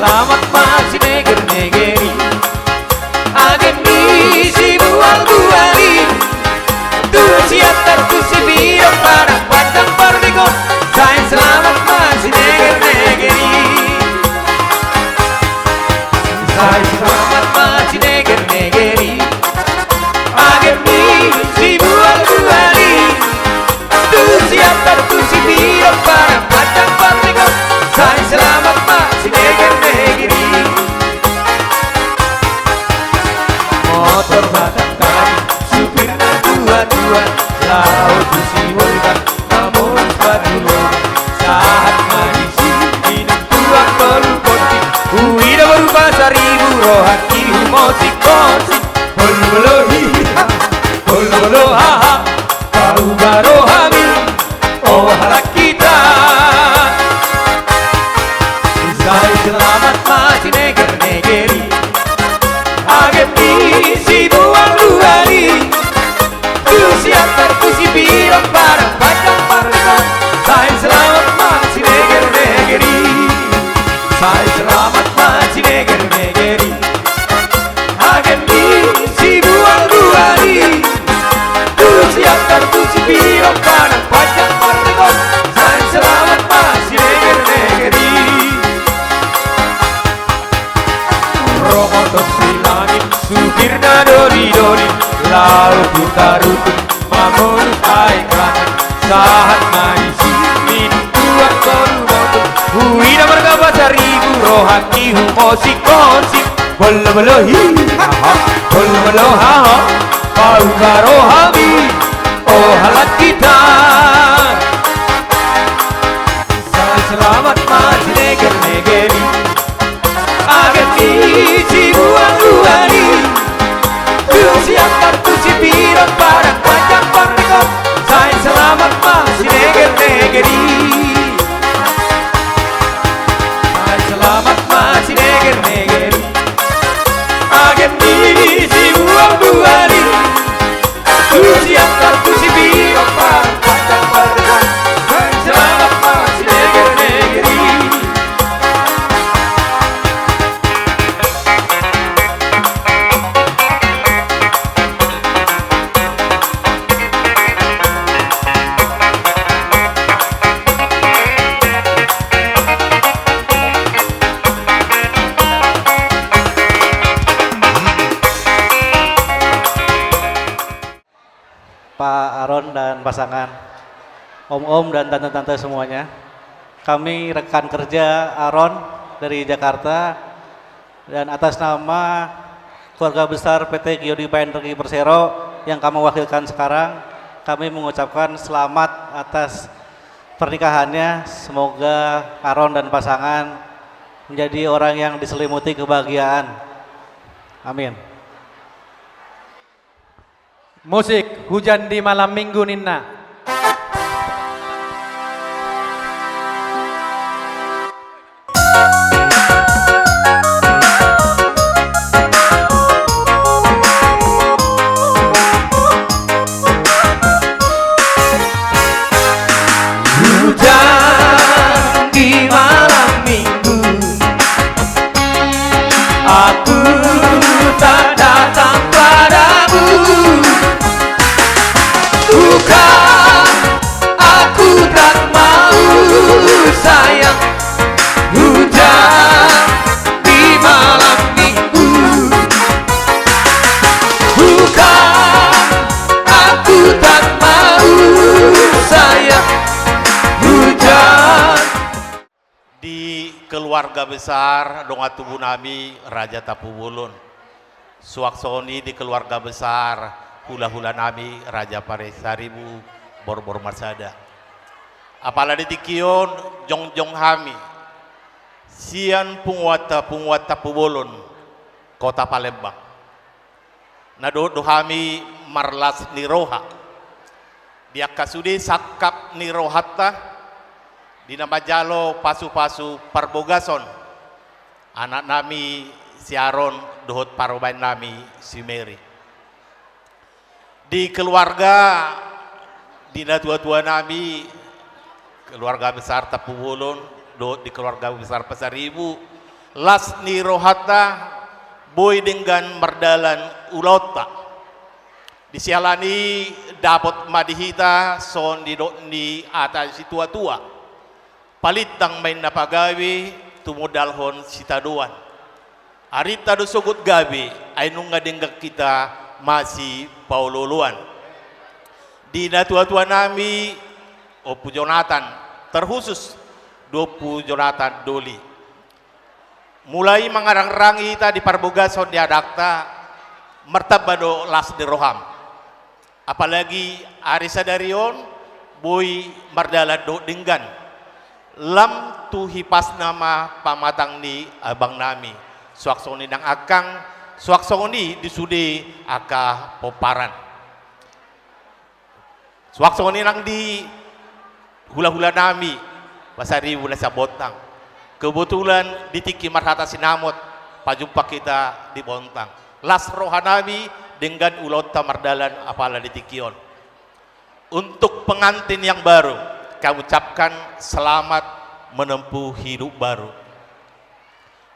Selamat ma Sineger-neger i. Age ni sibual-bual i. Tu Siantar, tu Sipidong, Padang Panjang, Pardenggon. Sai selamat ma Sineger-neger i. Sai selamat ma Sineger-neger i. Age ni sibual-bual i. Tu Siantar, tu Sipidong, Padang Panjang, Pardenggon. Sai selamat ma Sineger-neger i. Motor batang kayu, supirna tua-tua, laho tu Sibolga, mamolus batu lobi. Sahat ma disi, minum tuak tolu ponting. Huida boru Pasaribu, rohangki humosik-hosik. Bolu bolu hi, bolu bolu ha ha. Paubah rohami, o halak hita. Sai selamat ma Sineger-neger i. Age ni sibual-bual i. Tu Siantar, tu Sipidong, Padang Panjang, Pardenggon. Sai selamat ma Sineger-neger i. Sai selamat ma Sineger-neger i. Age ni sibual-bual i. Tu Siantar, tu Sipidong, Padang Panjang, Pardenggon. Sai selamat ma Sineger-neger i. Ro motor silangit, supirna doli-doli, laho tu Tarutung, mamolus Aek Raja. Sahat ma disi, minum tuak tolu ponting. Huida marga Pasaribu, rohangki humosik-hosik. Bolu bolu hi, ha ha. Bolu bolu ha ha. Paubah rohami, o halak hita. Sai selamat ma Sineger-neger i. Age ni sibual-bual i. Tu Siantar, tu Sipidong, Padang Panjang, Pardenggon. Sai selamat ma Sineger-neger i. Sai selamat ma Sineger-neger i. Age ni sibual-bual i. Tu Siantar, tu Sipidong, Padang Panjang, Pardenggon. Sai selamat ma Sineger-neger i. Pak Aron dan pasangan, om-om dan tante-tante semuanya. Kami rekan kerja Aron dari Jakarta, dan atas nama keluarga besar P T Geodipa Energi Persero yang kami wakilkan sekarang, kami mengucapkan selamat atas pernikahannya. Semoga Aron dan pasangan menjadi orang yang diselimuti kebahagiaan. Amin. Musik, Hujan di Malam Minggu ninna. Hujan di malam minggu, aku tak datang padamu. Bukan aku tak mau, sayang, hujan di malam minggu. Bukan aku tak mau, sayang, hujan. Di keluarga besar dongan tubu nami Raja Tampubolon. Suang songon i di keluarga besar hula-hula nami Raja Pasaribu Borbor Marsada. Apala di tingki on jongjong hami sian punguanta-punguan Tampubolon, Kota Palembang. Na dohot do hami marlas ni roha. Di angka sude sangkap ni rohanta, di na manjalo pasu-pasu parbogason anak nami si Aron dohot parumaen nami si Mary. Di keluarga, di natua-tua nami, keluarga besar Tampubolon dohot di keluarga besar Pasaribu, Las ni rohanta boi denggan mardalan ulaonta. Di siala ni i dapot ma di hita songon nidok ni hata ni situatua: Palintang ma inna pagabe, tumundalhon sitadoan. Arinta do sogot gabe, ai nunga denggan hita masipaolooloan. Di natuatuanami, Ompu Jonatan, terkhusus di Ompu Jonatan Doli. Mulai mangarangrangi hita di parbagason ni adangta, martamba do las ni roham. Apalagi ari sadari on boi mardalan dohot denggan. Lam tu hipasna ma pamatang ni abangnami. Suang songon i nang angkang, suang songon i di sude angka pomparan. Suang songon i nang di hulahulanami, Pasaribu na sian Bontang. Kebetulan di tingki marhata sinamot, pajumpa hita di Bontang. Las rohanami, denggan ulaonta mardalan apala di tingki on. Untuk pengantin yang baru, kami ucapkan selamat menempuh hidup baru.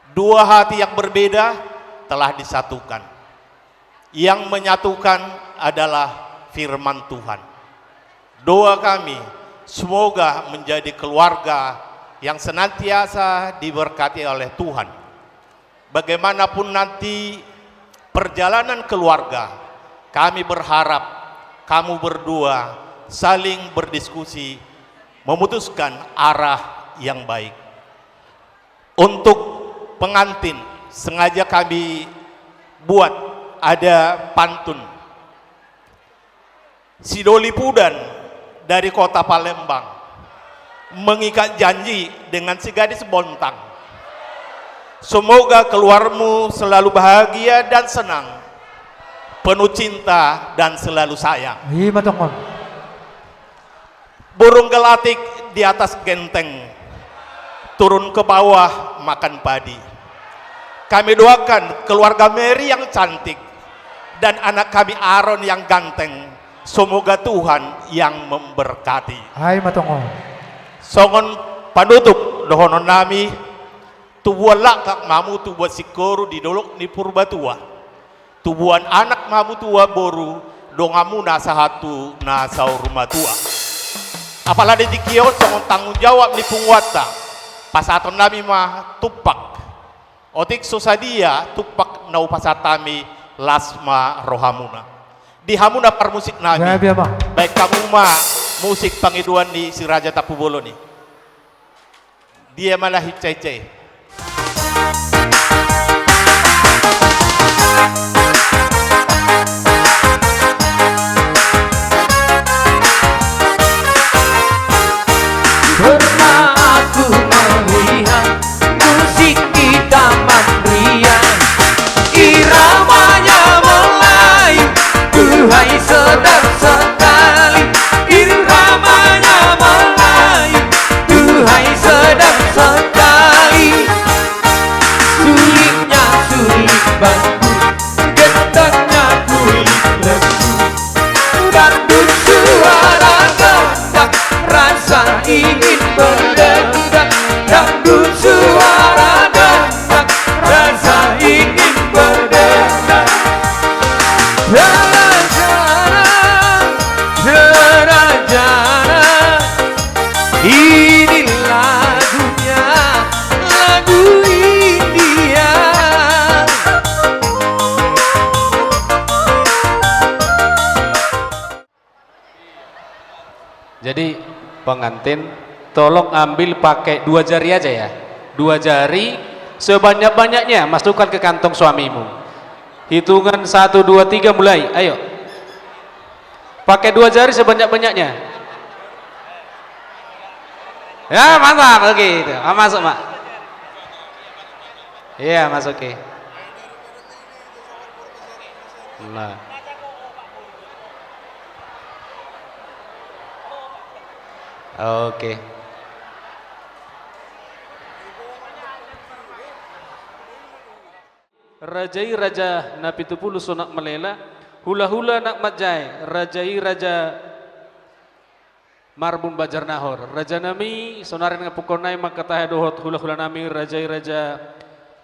Dua hati yang berbeda telah disatukan. Yang menyatukan adalah firman Tuhan. Doa kami, semoga menjadi keluarga yang senantiasa diberkati oleh Tuhan. Bagaimanapun nanti perjalanan keluarga, kami berharap kamu berdua saling berdiskusi, memutuskan arah yang baik. Untuk pengantin, sengaja kami buat ada pantun. Si Doli Pudan dari kota Palembang mengikat janji dengan si gadis Bontang. Semoga keluarmu selalu bahagia dan senang, penuh cinta dan selalu sayang. I ma tong on. Burung gelatik di atas genteng, turun ke bawah makan padi. Kami doakan keluarga Mary yang cantik dan anak kami Aaron yang ganteng, semoga Tuhan yang memberkati. I ma tong on. Songon panutup dohononnami, tubuan laklak ma hamu tubuan singkoru di dolok ni Purbatua. Tubuan anak ma hamu tubuan boru, donganmuna sahat tu na saur matua. Apala di tingki on songon tanggung jawab ni punguanta, pasahatonnami ma tumpak. Otik so sadia tumpak na hupasahat hami, las ma rohamuna. Di hamuna parmusiknami. Gabe ma. Baen hamu ma musik pangidoan ni Si Raja Tampubolon i. Dia ma na hinsainsa i. Pernah aku melihat musik di Taman Ria, iramanya Melayu, duhai sedap sekali, iramanya Melayu, duhai sedap sekali. Sulitnya sulit bambu, gendangnya kulit lembu. Dangdut suara gembira, rasa ingin berdendang. Dangdut suara gembira, rasa ingin berdendang. Jara-jara, jara-jara. Ini lagunya, lagu India. Jadi, pengantin, tolong ambil pakai dua jari aja ya. Dua jari, sebanyak-banyaknya masukkan ke kantong suamimu. Hitungan satu, dua, tiga, mulai. Ayo. Pakai dua jari sebanyak-banyaknya. Ya, mantap. Oke, itu. Ah, masuk, Pak. Iya, masuk, oke. Nah. Oke. Raja i raja na pitu pulu sonak malela, hulahula anak manjae, raja i raja marbun banjar nahor. Rajanami, sonari nang pungkaon nai mangkatahi dohot hulahulanami, raja i raja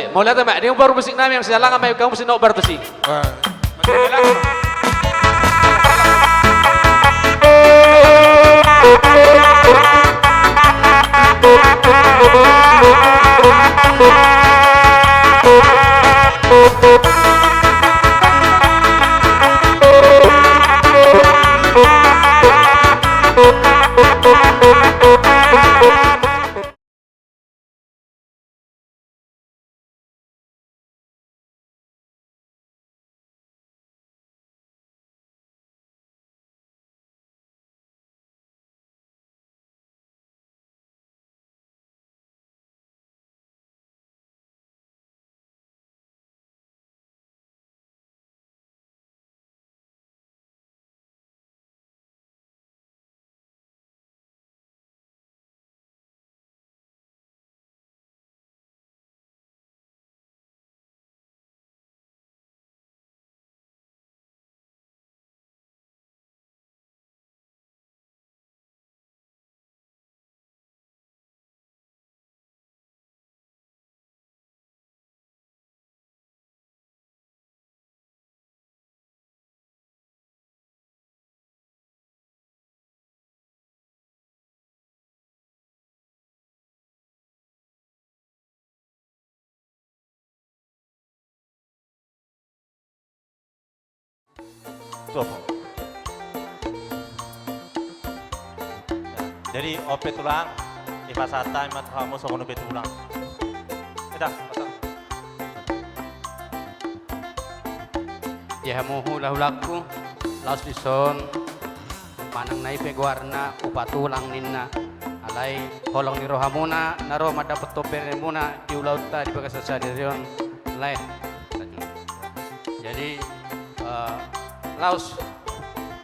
Oke, mauliate ma, dung i paboa musik nami, sidalangan ma hamu musik na hombar tusi. Tuh, apa? Jadi, on pe tulang, dipasahat hami ma tu hamu songon on pe tulang. Eda, pasahat. Di hamu hulahulangku, laos dison, manang na i pe goarna, upa tulang ninna. Alai holong ni rohamuna na ro mandapothon beremuna di ulaonta di bagasan sadari on, lae. Jadi, eh, laos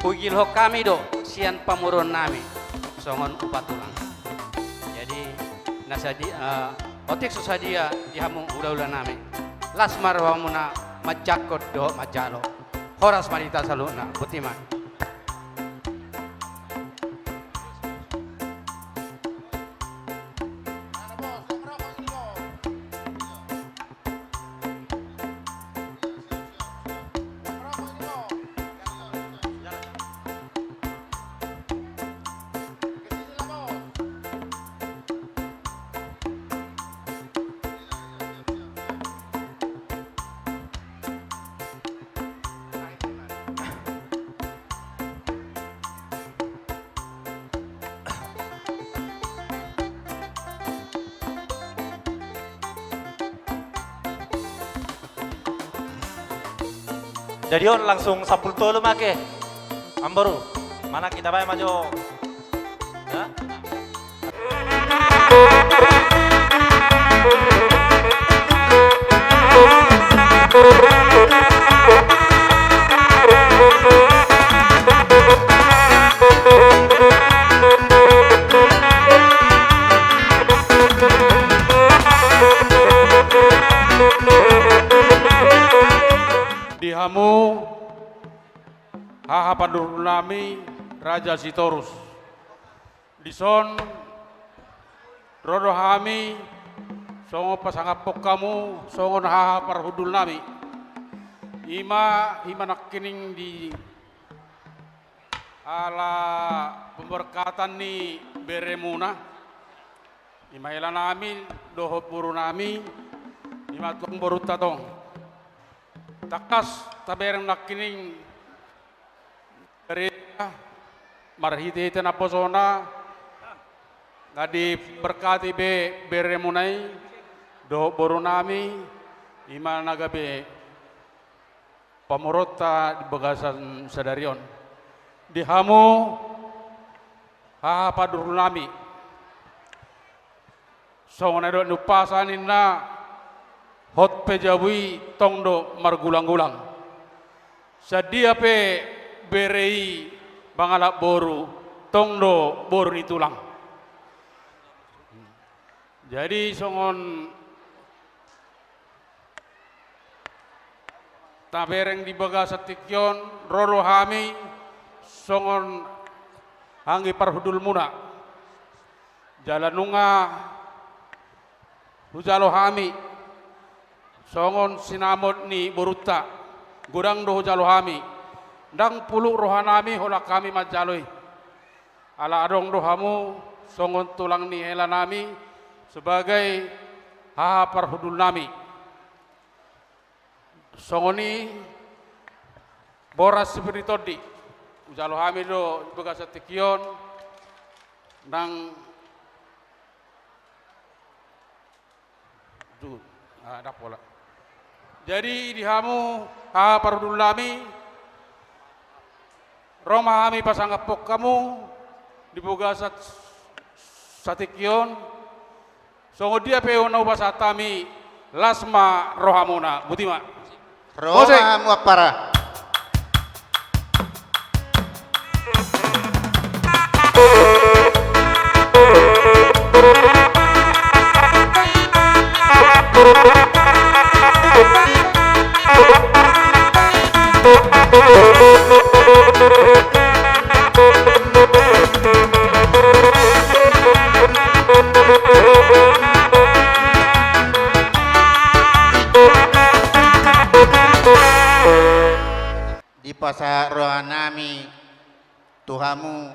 huigilhon hami do sian pamoruonnami songon upa tulang. Jadi, na sadia, eh, otik so sadia di hamu hulahulanami, las ma rohamuna manjangkon dohot manjalo. Horas ma di hita saluhutna, botima. Jadi on langsung sampulu tolu ma ke. Amboru, manang hita baen ma jo. Ya? Di hamu haha parhundulnami Raja Sitorus. Dison ro do hami songon pasangaphon hamu songon haha parhundulnami. Ima, ima nangkining di ala pemberkatan ni beremuna. Ima helanami dohot borunami, ima tong borunta tong. Tangkas tabereng nangkining beremuna marhitehite naposona, nga diberkati be beremuna i dohot borunami, ima na gabe pamoruonta di bagasan sadari on. Di hamu haha parhundulnami, songon na nidok ni umpasa ninna, hot pe jabu i tong do margulanggulang. Sadia pe bere i mangalap boru, tong do boru ni tulang. Jadi songon tabereng di bagasan tingki on, ro do hami songon anggi parhundulmuna. Jala nunga hujalo hami songon sinamot ni borunta, godang do hujalo hami. Ndang puluk rohanami holan hami manjalo i. Ala adong do hamu songon tulang ni helanami sebagai haha parhundulnami. Songon i boras sipir ni tondi. Hujalo hami do di bagasan tingki on nang tu, ah, ndang pola. Jadi di hamu haha parhundulnami, ro ma hami pasangaphon hamu di bagasan satingki on. Songon dia pe na hupasahat hami, las ma rohamuna. Botima. Ro ma hamu, Ampara. Dipasahat rohanami tu hamu,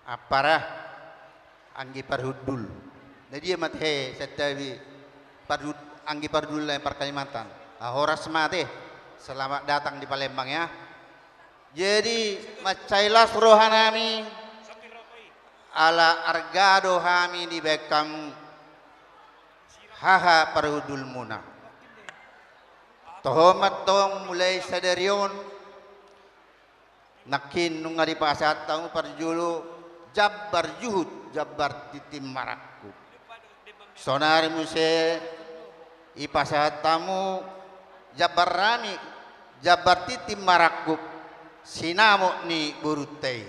Ampara, anggi parhundul. Na dia ma tahe santabi parhun-, anggi parhundul na parkalimantan. Ah, horas ma tahe. Selamat datang di Palembang, ya. Jadi, mansai las rohanami, ala arga do hami dibaen hamu, haha parhundulmuna. Toho ma antong mulai sadari on, nangkin nunga dipasahat hamu parjolo, jambar juhut, jambar tintin marangkup. Saonari muse dipasahat hamu jambarnami, jambar tintin marangkup, sinamot ni borunta i.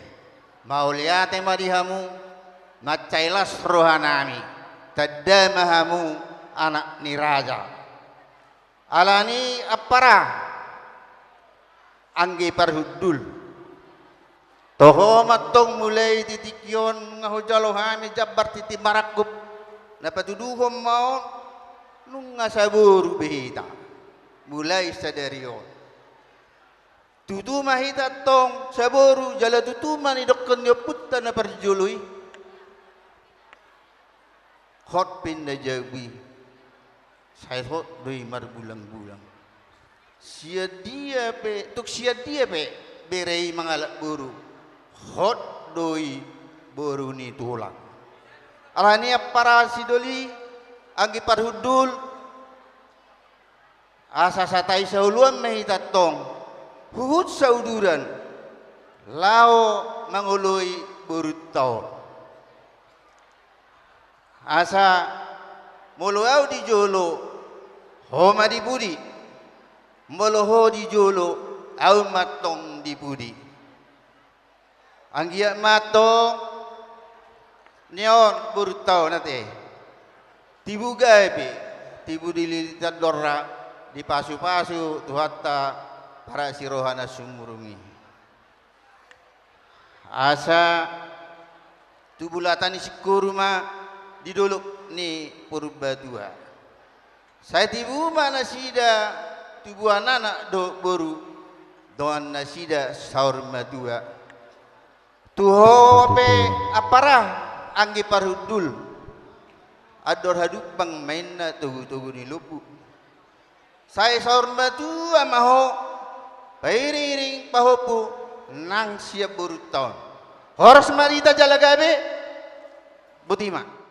Mauliate ma di hamu, mansai las rohanami, tanda ma hamu anak ni raja. Alani ampara, anggi parhundul. Toho ma antong mulai di tingki on nunga hujalo hami jambar tintin marangkup. Na patuduhon ma on, nunga saboru be hita. Mulai sadari on. Tutu ma hita antong saboru, jala tutu ma nidokkon ni ompunta na parjolo i. Hot pe na jabu i, sai hot do i marbulang-bulang. Sian dia pe, tung sian dia pe bere i mangalap boru, hot do i boru ni tulang. Alani ampara sidoli, anggi parhundul, asa satai saoloan ma hita antong, huhut sauduran, laho mangoloi borunta on. Asa molo ahu di jolo, ho ma di pudi. Molo ho di jolo, ahu ma antong di pudi. Anggiat ma antong nion borunta on ate, tibu gabe, tibu dililitan dorra, dipasupasu Tuhanta parak si roha na sumurung i. Asa tubu lata ni singkoru ma di dolok ni Purbatua. Sai tibu ma nasida tubuan anak dohot boru, dongan nasida saur matua. Tu ho pe ampara anggi parhundul, andor hadumpang ma inna togu-togu ni lombu. Sai saur matua ma ho, pairing-iring pahompu nang sian borunta on. Horas ma di hita jala gabe. Boti ma.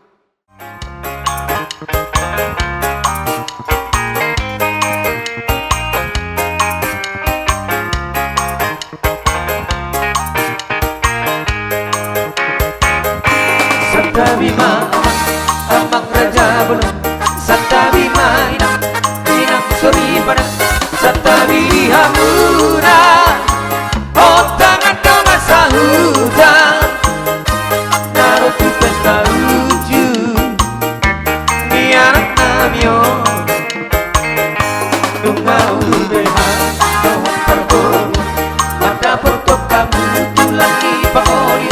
Santabi ma amang, amang raja bolon. Santabi ma inang, inang soripada. Santabi di hamuna, ontangan dongan sahuta, na ro tu pesta uju ni anaknami on. Nunga ulu be hami dohot parboru, mandapothon hamu tulang ni pangoli,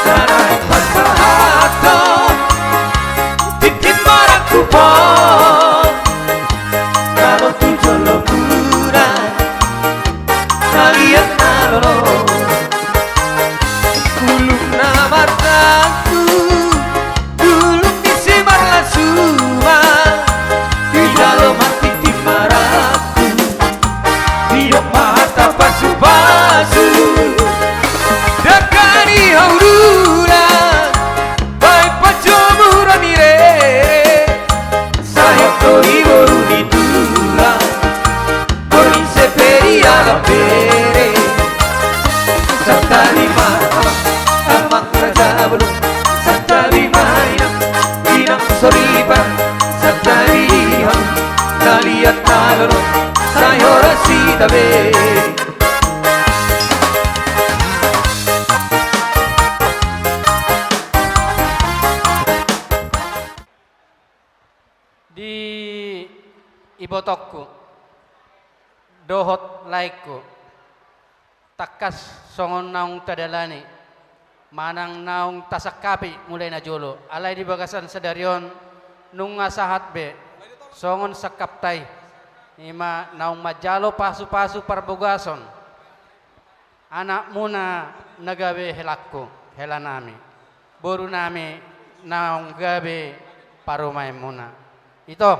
na naeng mansahathon tintin marangkup on. Na ro tu jolo muna, na liat na lolo. Bulung na mardaku, bulung ni si marlasuma, dijalo ma tintin marangkup, didok ma hata pasupasu. Dangka ni hau dulang, baen panjomuran ni rere, sai hot do i boru ni tulang. Boru ni si Peri ala bere. Santabi ma amang, amang raja bolon. Santabi ma inang, inang soripada. Santabi di hamu, na liat na lolo, sai horas hita be. Di ibotongku dohot laengku, tangkas songon naung tadalani manang naung tasangkapi mulai na jolo, alai di bagasan sadari on nunga sahat be songon sangkapta i, i ma naung manjalo pasupasu parbogason. Anakmuna na gabe helangku, helanami, borunami naung gabe parumaenmuna. Ito,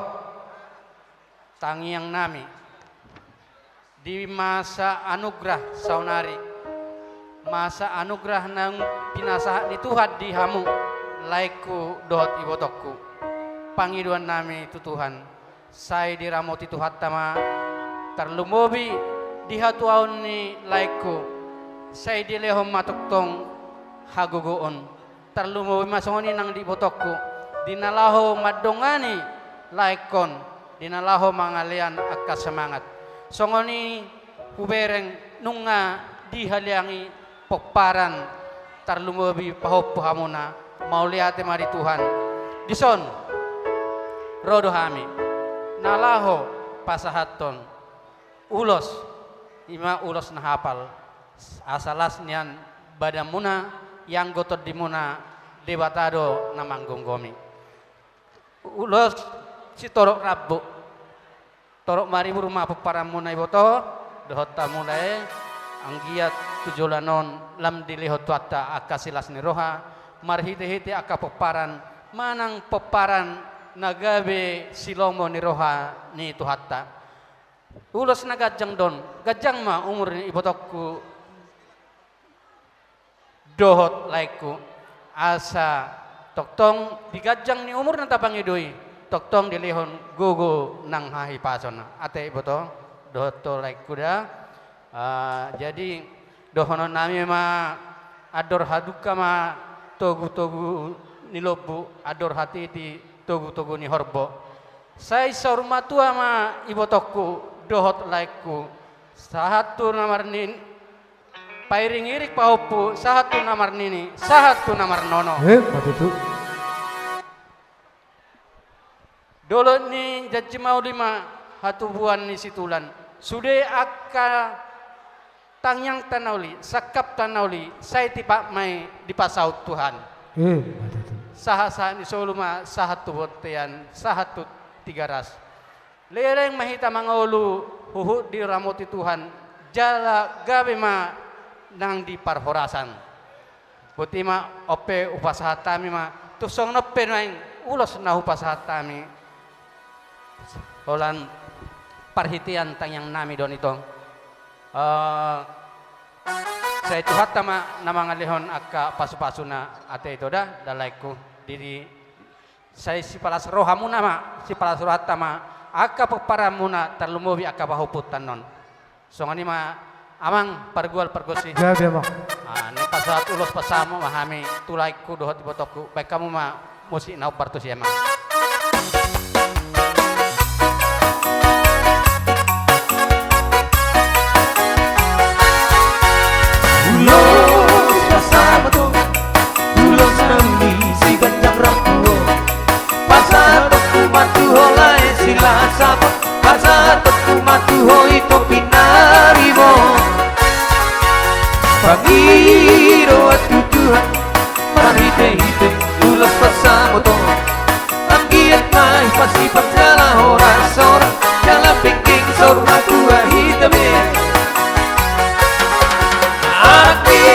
tangiangnami, di masa anugrah saonari, Masa anugerah naung pinasahat ni Tuhan di hamu, laengku dohot ibotongku. Pangidoan nami tu Tuhan, sai diramoti Tuhanta ma, tarlumobi di hatuaon ni laengku, sai dilehon ma tongtong hagogoon. Tarlumobi ma songon i nang di ibotongku, di na laho mandongani laengkon, di na laho mangalean angka semangat. Songon i hubereng nunga dihaleangi pomparan, tarlumobi pahompu hamuna, mauliate ma di Tuhan. Dison, ro do hami, na laho pasahathon ulos, i ma ulos na hapal, asa las nian badanmuna, ianggo tondimuna, Debata do na manggomgomi. Ulos sitorop rambu. Torop maribur ma pomparanmuna iboto, dohot hamu lae, anggiat tu joloan on lam dilehon Tuhanta angka silas ni roha, marhitehite angka pomparan, manang pomparan na gabe silomo ni roha ni Tuhanta. Ulos na ganjang do on, ganjang ma umur ni ibotongku dohot laengku, asa tongtong di ganjang ni umurna tapangidoi, tongtong dilehon gogo nang hahipason. Ate iboto, dohot tu laengku da. Ah, jadi dohononnami ma, andor hadungka ma togutogu ni lombu, andor hatiti togutogu ni horbo. Sai saur matua ma ibotongku dohot laengku, sahat tu na marnini, pairingiring pahompu, sahat tu na marnini, sahat tu na marnono. Eh, ma tutu. Dolok ni janji mauli ma hatubuan ni situlan. Sude angka tangiangta na uli, sangkapta na uli, sai tipak ma i dipasaut Tuhan. Eh, ma tutu. Sahatsahat ni solu ma, sahat tu bontean, sahat tu Tigaras. Leleng ma hita mangolu, huhut diramoti Tuhan, jala gabe ma nang di parhorasan. Boti ma, on pe hupasahat hami ma, tung songon on pe nuaeng ulos na hupasahat hami. Holan parhitean tangiangnami do on i tong. Eh, sai Tuhanta ma na mangalehon angka pasupasuna, ate ito da, da laengku. Di, di, sai sipalas rohamuna ma, sipalas rohanta ma, angka pomparanmuna, tarlumobi angka pahompunta annon. Songon i ma, amang pargual pargonsi. Gabe, amang. Ah, naeng pasahat ulos pasahat ma hami tu laengku dohot ibotongku, baen hamu ma musik na hombar tusi, amang. Ulos pasahat on, ulos na uli siganjang rambu on. Pasahatonku ma tu ho lae Silahisabon, pasahatonku ma tu ho ito pinaribot. Pangidoan tu Tuhan, marhitehite ulos pasahat on. Anggiat ma i pasipang jala horas-horas, jala penggeng saur matua hita be. Anggi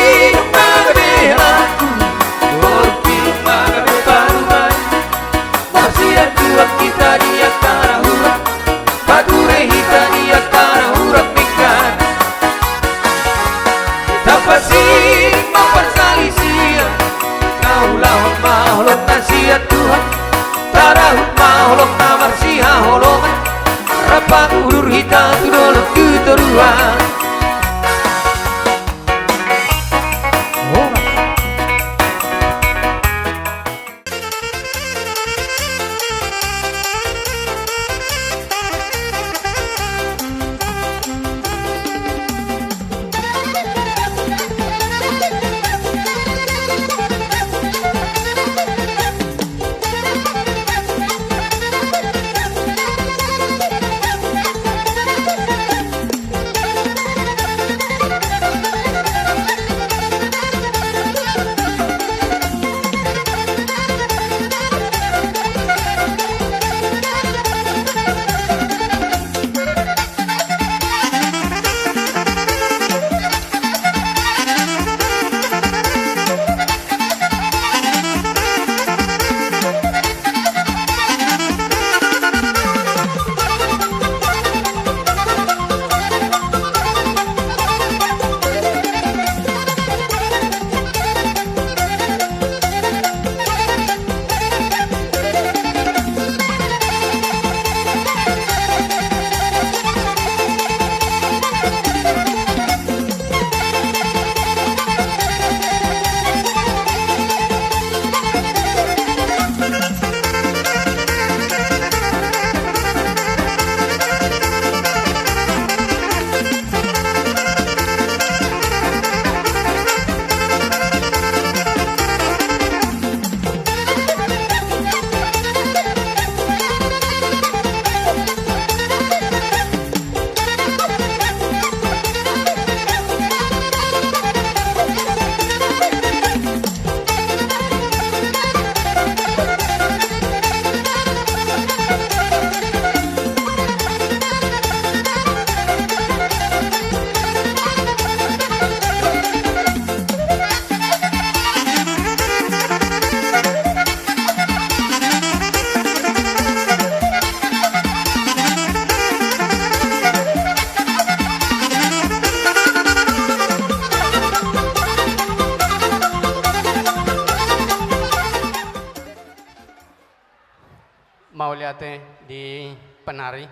Mauliate di penari.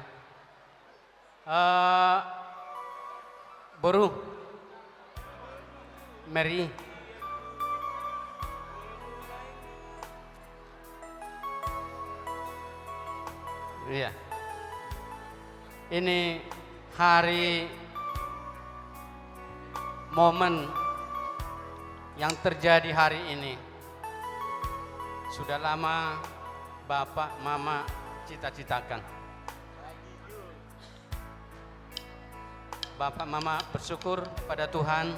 Eh, boru Mary. Iya. Ini hari, momen yang terjadi hari ini sudah lama Bapak Mama cita-citakan. Bapak Mama bersyukur pada Tuhan,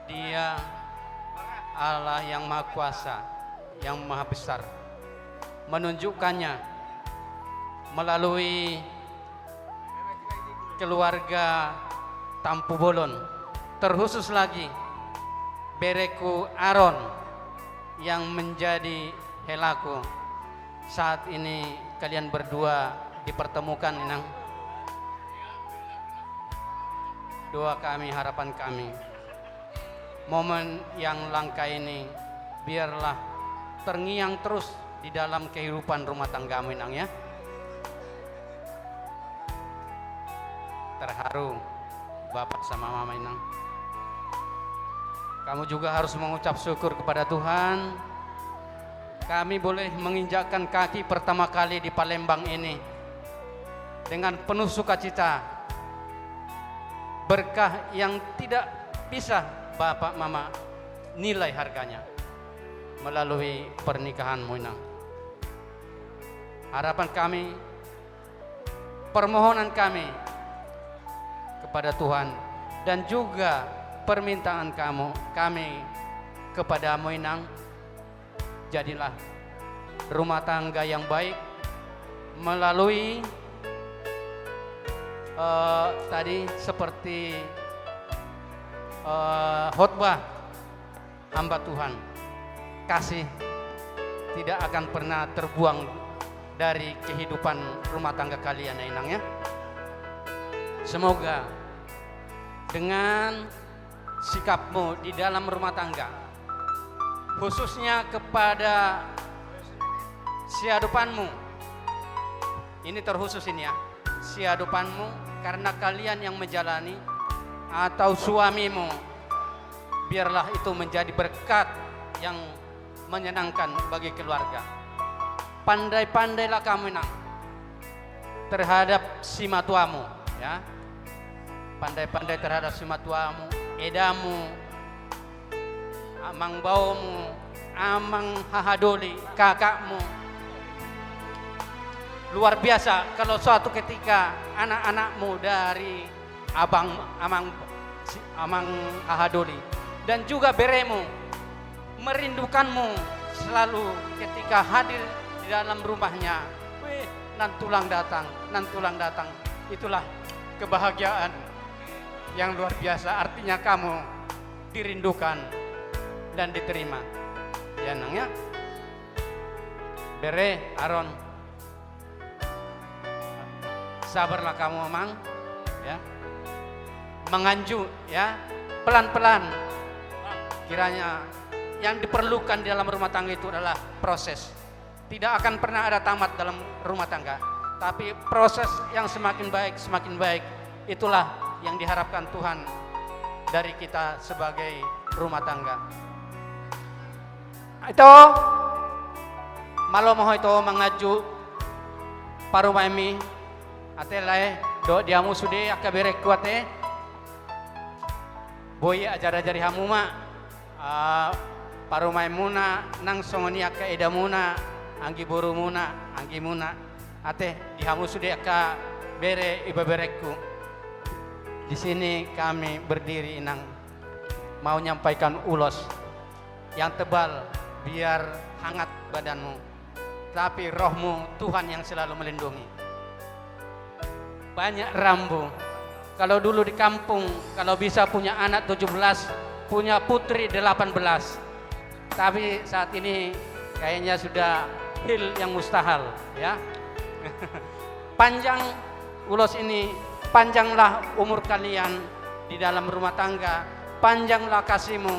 Dia Allah yang Maha Kuasa, yang Maha Besar, menunjukkannya melalui keluarga Tampubolon, terkhusus lagi bereku Aron yang menjadi helaku. Saat ini kalian berdua dipertemukan, Inang. Doa kami, harapan kami, momen yang langka ini biarlah terngiang terus di dalam kehidupan rumah tanggamu, Inang, ya. Terharu Bapak sama Mama, Inang. Kamu juga harus mengucap syukur kepada Tuhan. Kami boleh menginjakkan kaki pertama kali di Palembang ini dengan penuh sukacita. Berkah yang tidak bisa Bapak Mama nilai harganya melalui pernikahanmu, Inang. Harapan kami, permohonan kami kepada Tuhan dan juga permintaan kamu, kami kepadamu, Inang, jadilah rumah tangga yang baik melalui, eh, tadi seperti, eh, khotbah hamba Tuhan. Kasih tidak akan pernah terbuang dari kehidupan rumah tangga kalian, ya, Inang, ya. Semoga dengan sikapmu di dalam rumah tangga, khususnya kepada siadopanmu, ini terkhusus ini, ya, siadopanmu, karena kalian yang menjalani, atau suamimu, biarlah itu menjadi berkat yang menyenangkan bagi keluarga. Pandai-pandailah kamu, Inang, terhadap simatuamu, ya. Pandai-pandai terhadap simatuamu, edamu, amangborumu, amang haha doli, kakakmu. Luar biasa kalau suatu ketika anak-anakmu dari abang, amang, si, amang haha doli, dan juga beremu merindukanmu selalu ketika hadir di dalam rumahnya. Wih, nantulang datang, nantulang datang. Itulah kebahagiaan yang luar biasa, artinya kamu dirindukan dan diterima. Ya, Nang, ya. Bere, Aron. Sabarlah kamu, Amang, ya. Menganju, ya, pelan-pelan. Kiranya yang diperlukan di dalam rumah tangga itu adalah proses. Tidak akan pernah ada tamat dalam rumah tangga. Tapi proses yang semakin baik, semakin baik, itulah yang diharapkan Tuhan dari kita sebagai rumah tangga. Ito, malo ma ho ito manganju parumaenmi. Ate lae, dohot di hamu sude angka berengku ate. Boi ajar-ajari hamu ma, ah, parumaenmuna, nang songon i angka edamuna, anggi borumuna, anggimuna. Ate, di hamu sude angka bere, ibeberengku. Di sini kami berdiri, Inang, mau nyampaikan ulos yang tebal, biar hangat badanmu, tapi rohmu Tuhan yang selalu melindungi. Banyak rambu. Kalau dulu di kampung, kalau bisa punya anak tujuh belas, punya putri delapan belas. Tapi saat ini kayaknya sudah hal yang mustahil, ya. Panjang ulos ini, panjanglah umur kalian di dalam rumah tangga, panjanglah kasihmu,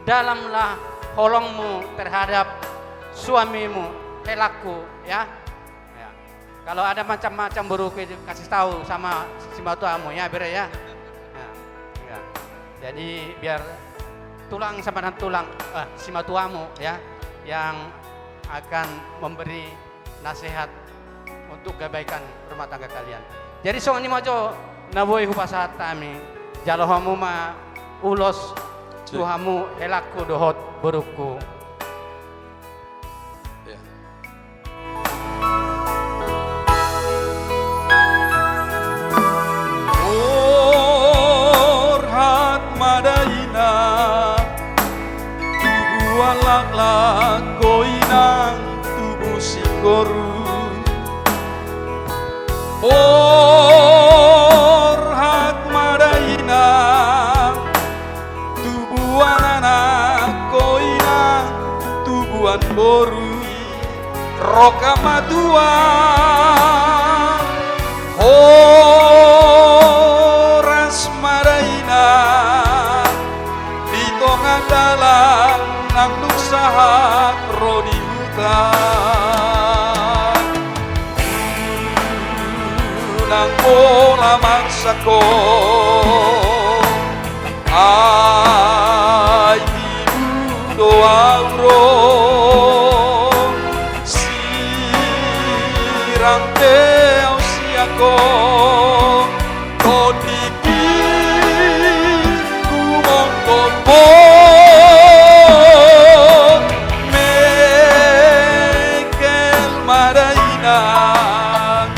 dalamlah holongmu terhadap suamimu, helakku, Ya. Ya. Kalau ada macam-macam boruku, kasih tahu sama simatuamu ya, bere ya. Ya. Ya. Jadi biar tulang sama nantulang, eh, simatuamu ya, yang akan memberi nasihat untuk kebaikan rumah tangga kalian. Jadi songon i ma jo na boi hupasahat hami, jalo hamu ma ulos tu hamu helangku dohot borungku. Ya. Borhat ma dainang, tubuan laklak ho inang, tubu singkoru. Borhat ma dainang, tubuan anak ho inang, tubuan boru. Rongkap ma tulang, horas ma dainang, di tonga dalan nang dung sahat ro di huta. Nang pola marsangkot, ai tibu do ahu ro, sirang pe ahu sian ho, tondikkon humonggop ho. Mengkel ma dainang,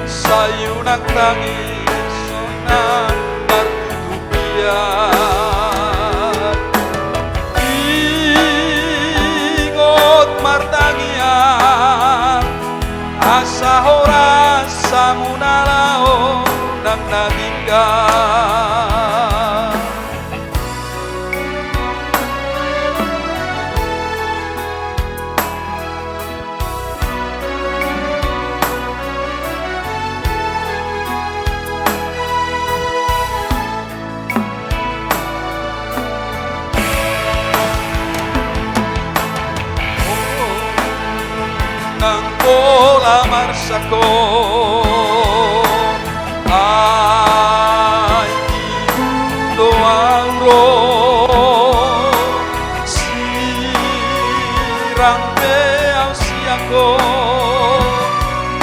sai unang tangis, unang martutupian. Ingot martangiang, asa horas hamu na laho nang na tinggal. Nang pola marsangkot, ai tibu do ahu ro, sirang pe ahu sian ho,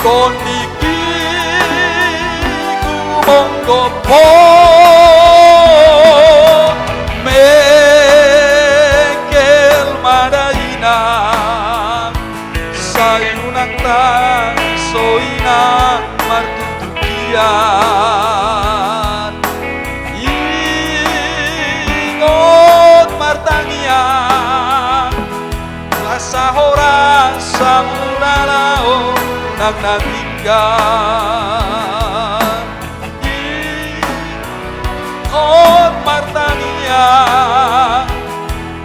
tondikkon humonggop ho. Mengkel ma dainang, sai unang tangis, unang martutupian. Ingot martangiang, asa horas hamu na laho nang na tinggal. Ingot martangiang,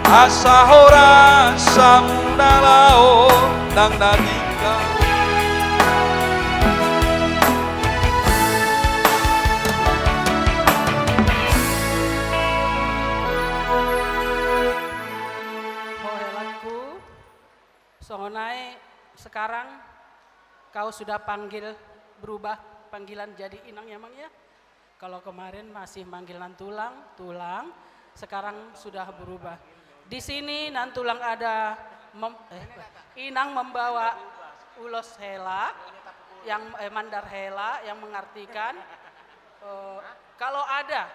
asa horas hamu na laho nang na tinggal. Ho helangku, songon i sekarang kau sudah panggil, berubah panggilan jadi inang ya, Mang, ya? Kalau kemarin masih manggil nantulang, tulang, sekarang sudah berubah. Di sini nantulang ada mem-, eh, inang membawa ulos hela, yang, eh, mandar hela, yang mengartikan, eh, kalau ada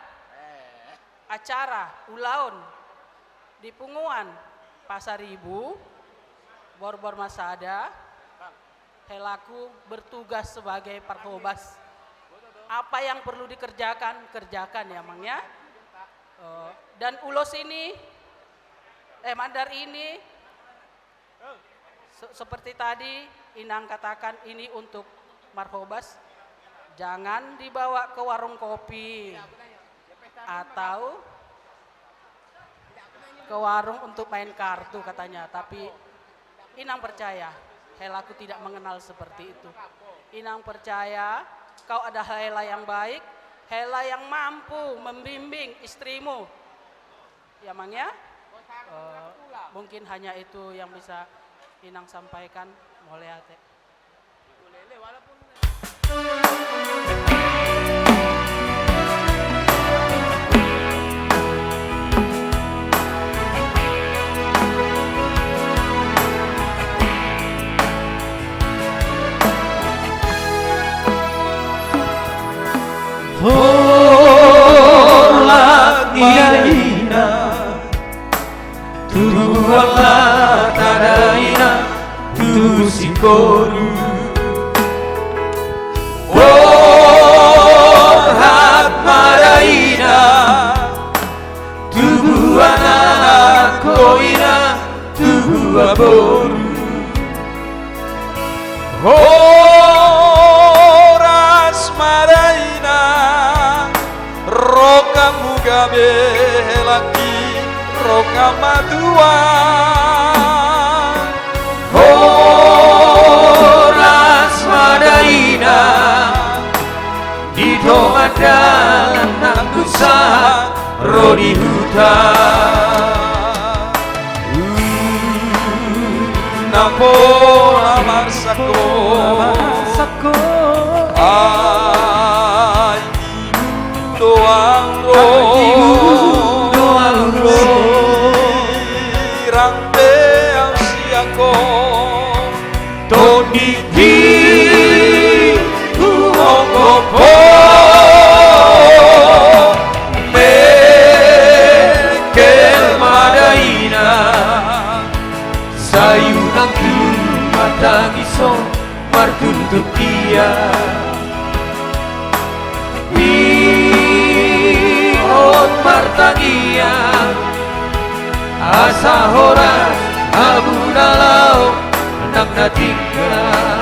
acara ulaon di punguan Pasaribu, Borbor ma sada, helangku bertugas sebagai parhobas. Apa yang perlu dikerjakan, kerjakan ya, Mang, ya. Eh, dan ulos ini, eh, mandar ini, Se-, seperti tadi Inang katakan, ini untuk marhobas, jangan dibawa ke warung kopi atau ke warung untuk main kartu katanya. Tapi Inang percaya, helangku tidak mengenal seperti itu. Inang percaya kau ada hela yang baik, hela yang mampu membimbing istrimu. Ya, Mang, ya? Eh, mungkin hanya itu yang bisa Inang sampaikan. Mauliate. Tubuan ma da ina tu singkoru. Borhat ma da ina tubuan anakko ina, tubuan boru. Horas ma da ina, roham ma gabe, helangki, roham ma tuat. Horas ma da ina, di tonga dalan nang tu sahat ro di huta. Na pola marsangko, ai di doang ro, ai di doang ro. Sirang pe au sian ho. Tondingi tu monggo ho, mengkel ma da ina. Sai unang tu martangis ho, martutur dia. Ihot martangiang, asa horas hamu na laho nang na tinggal.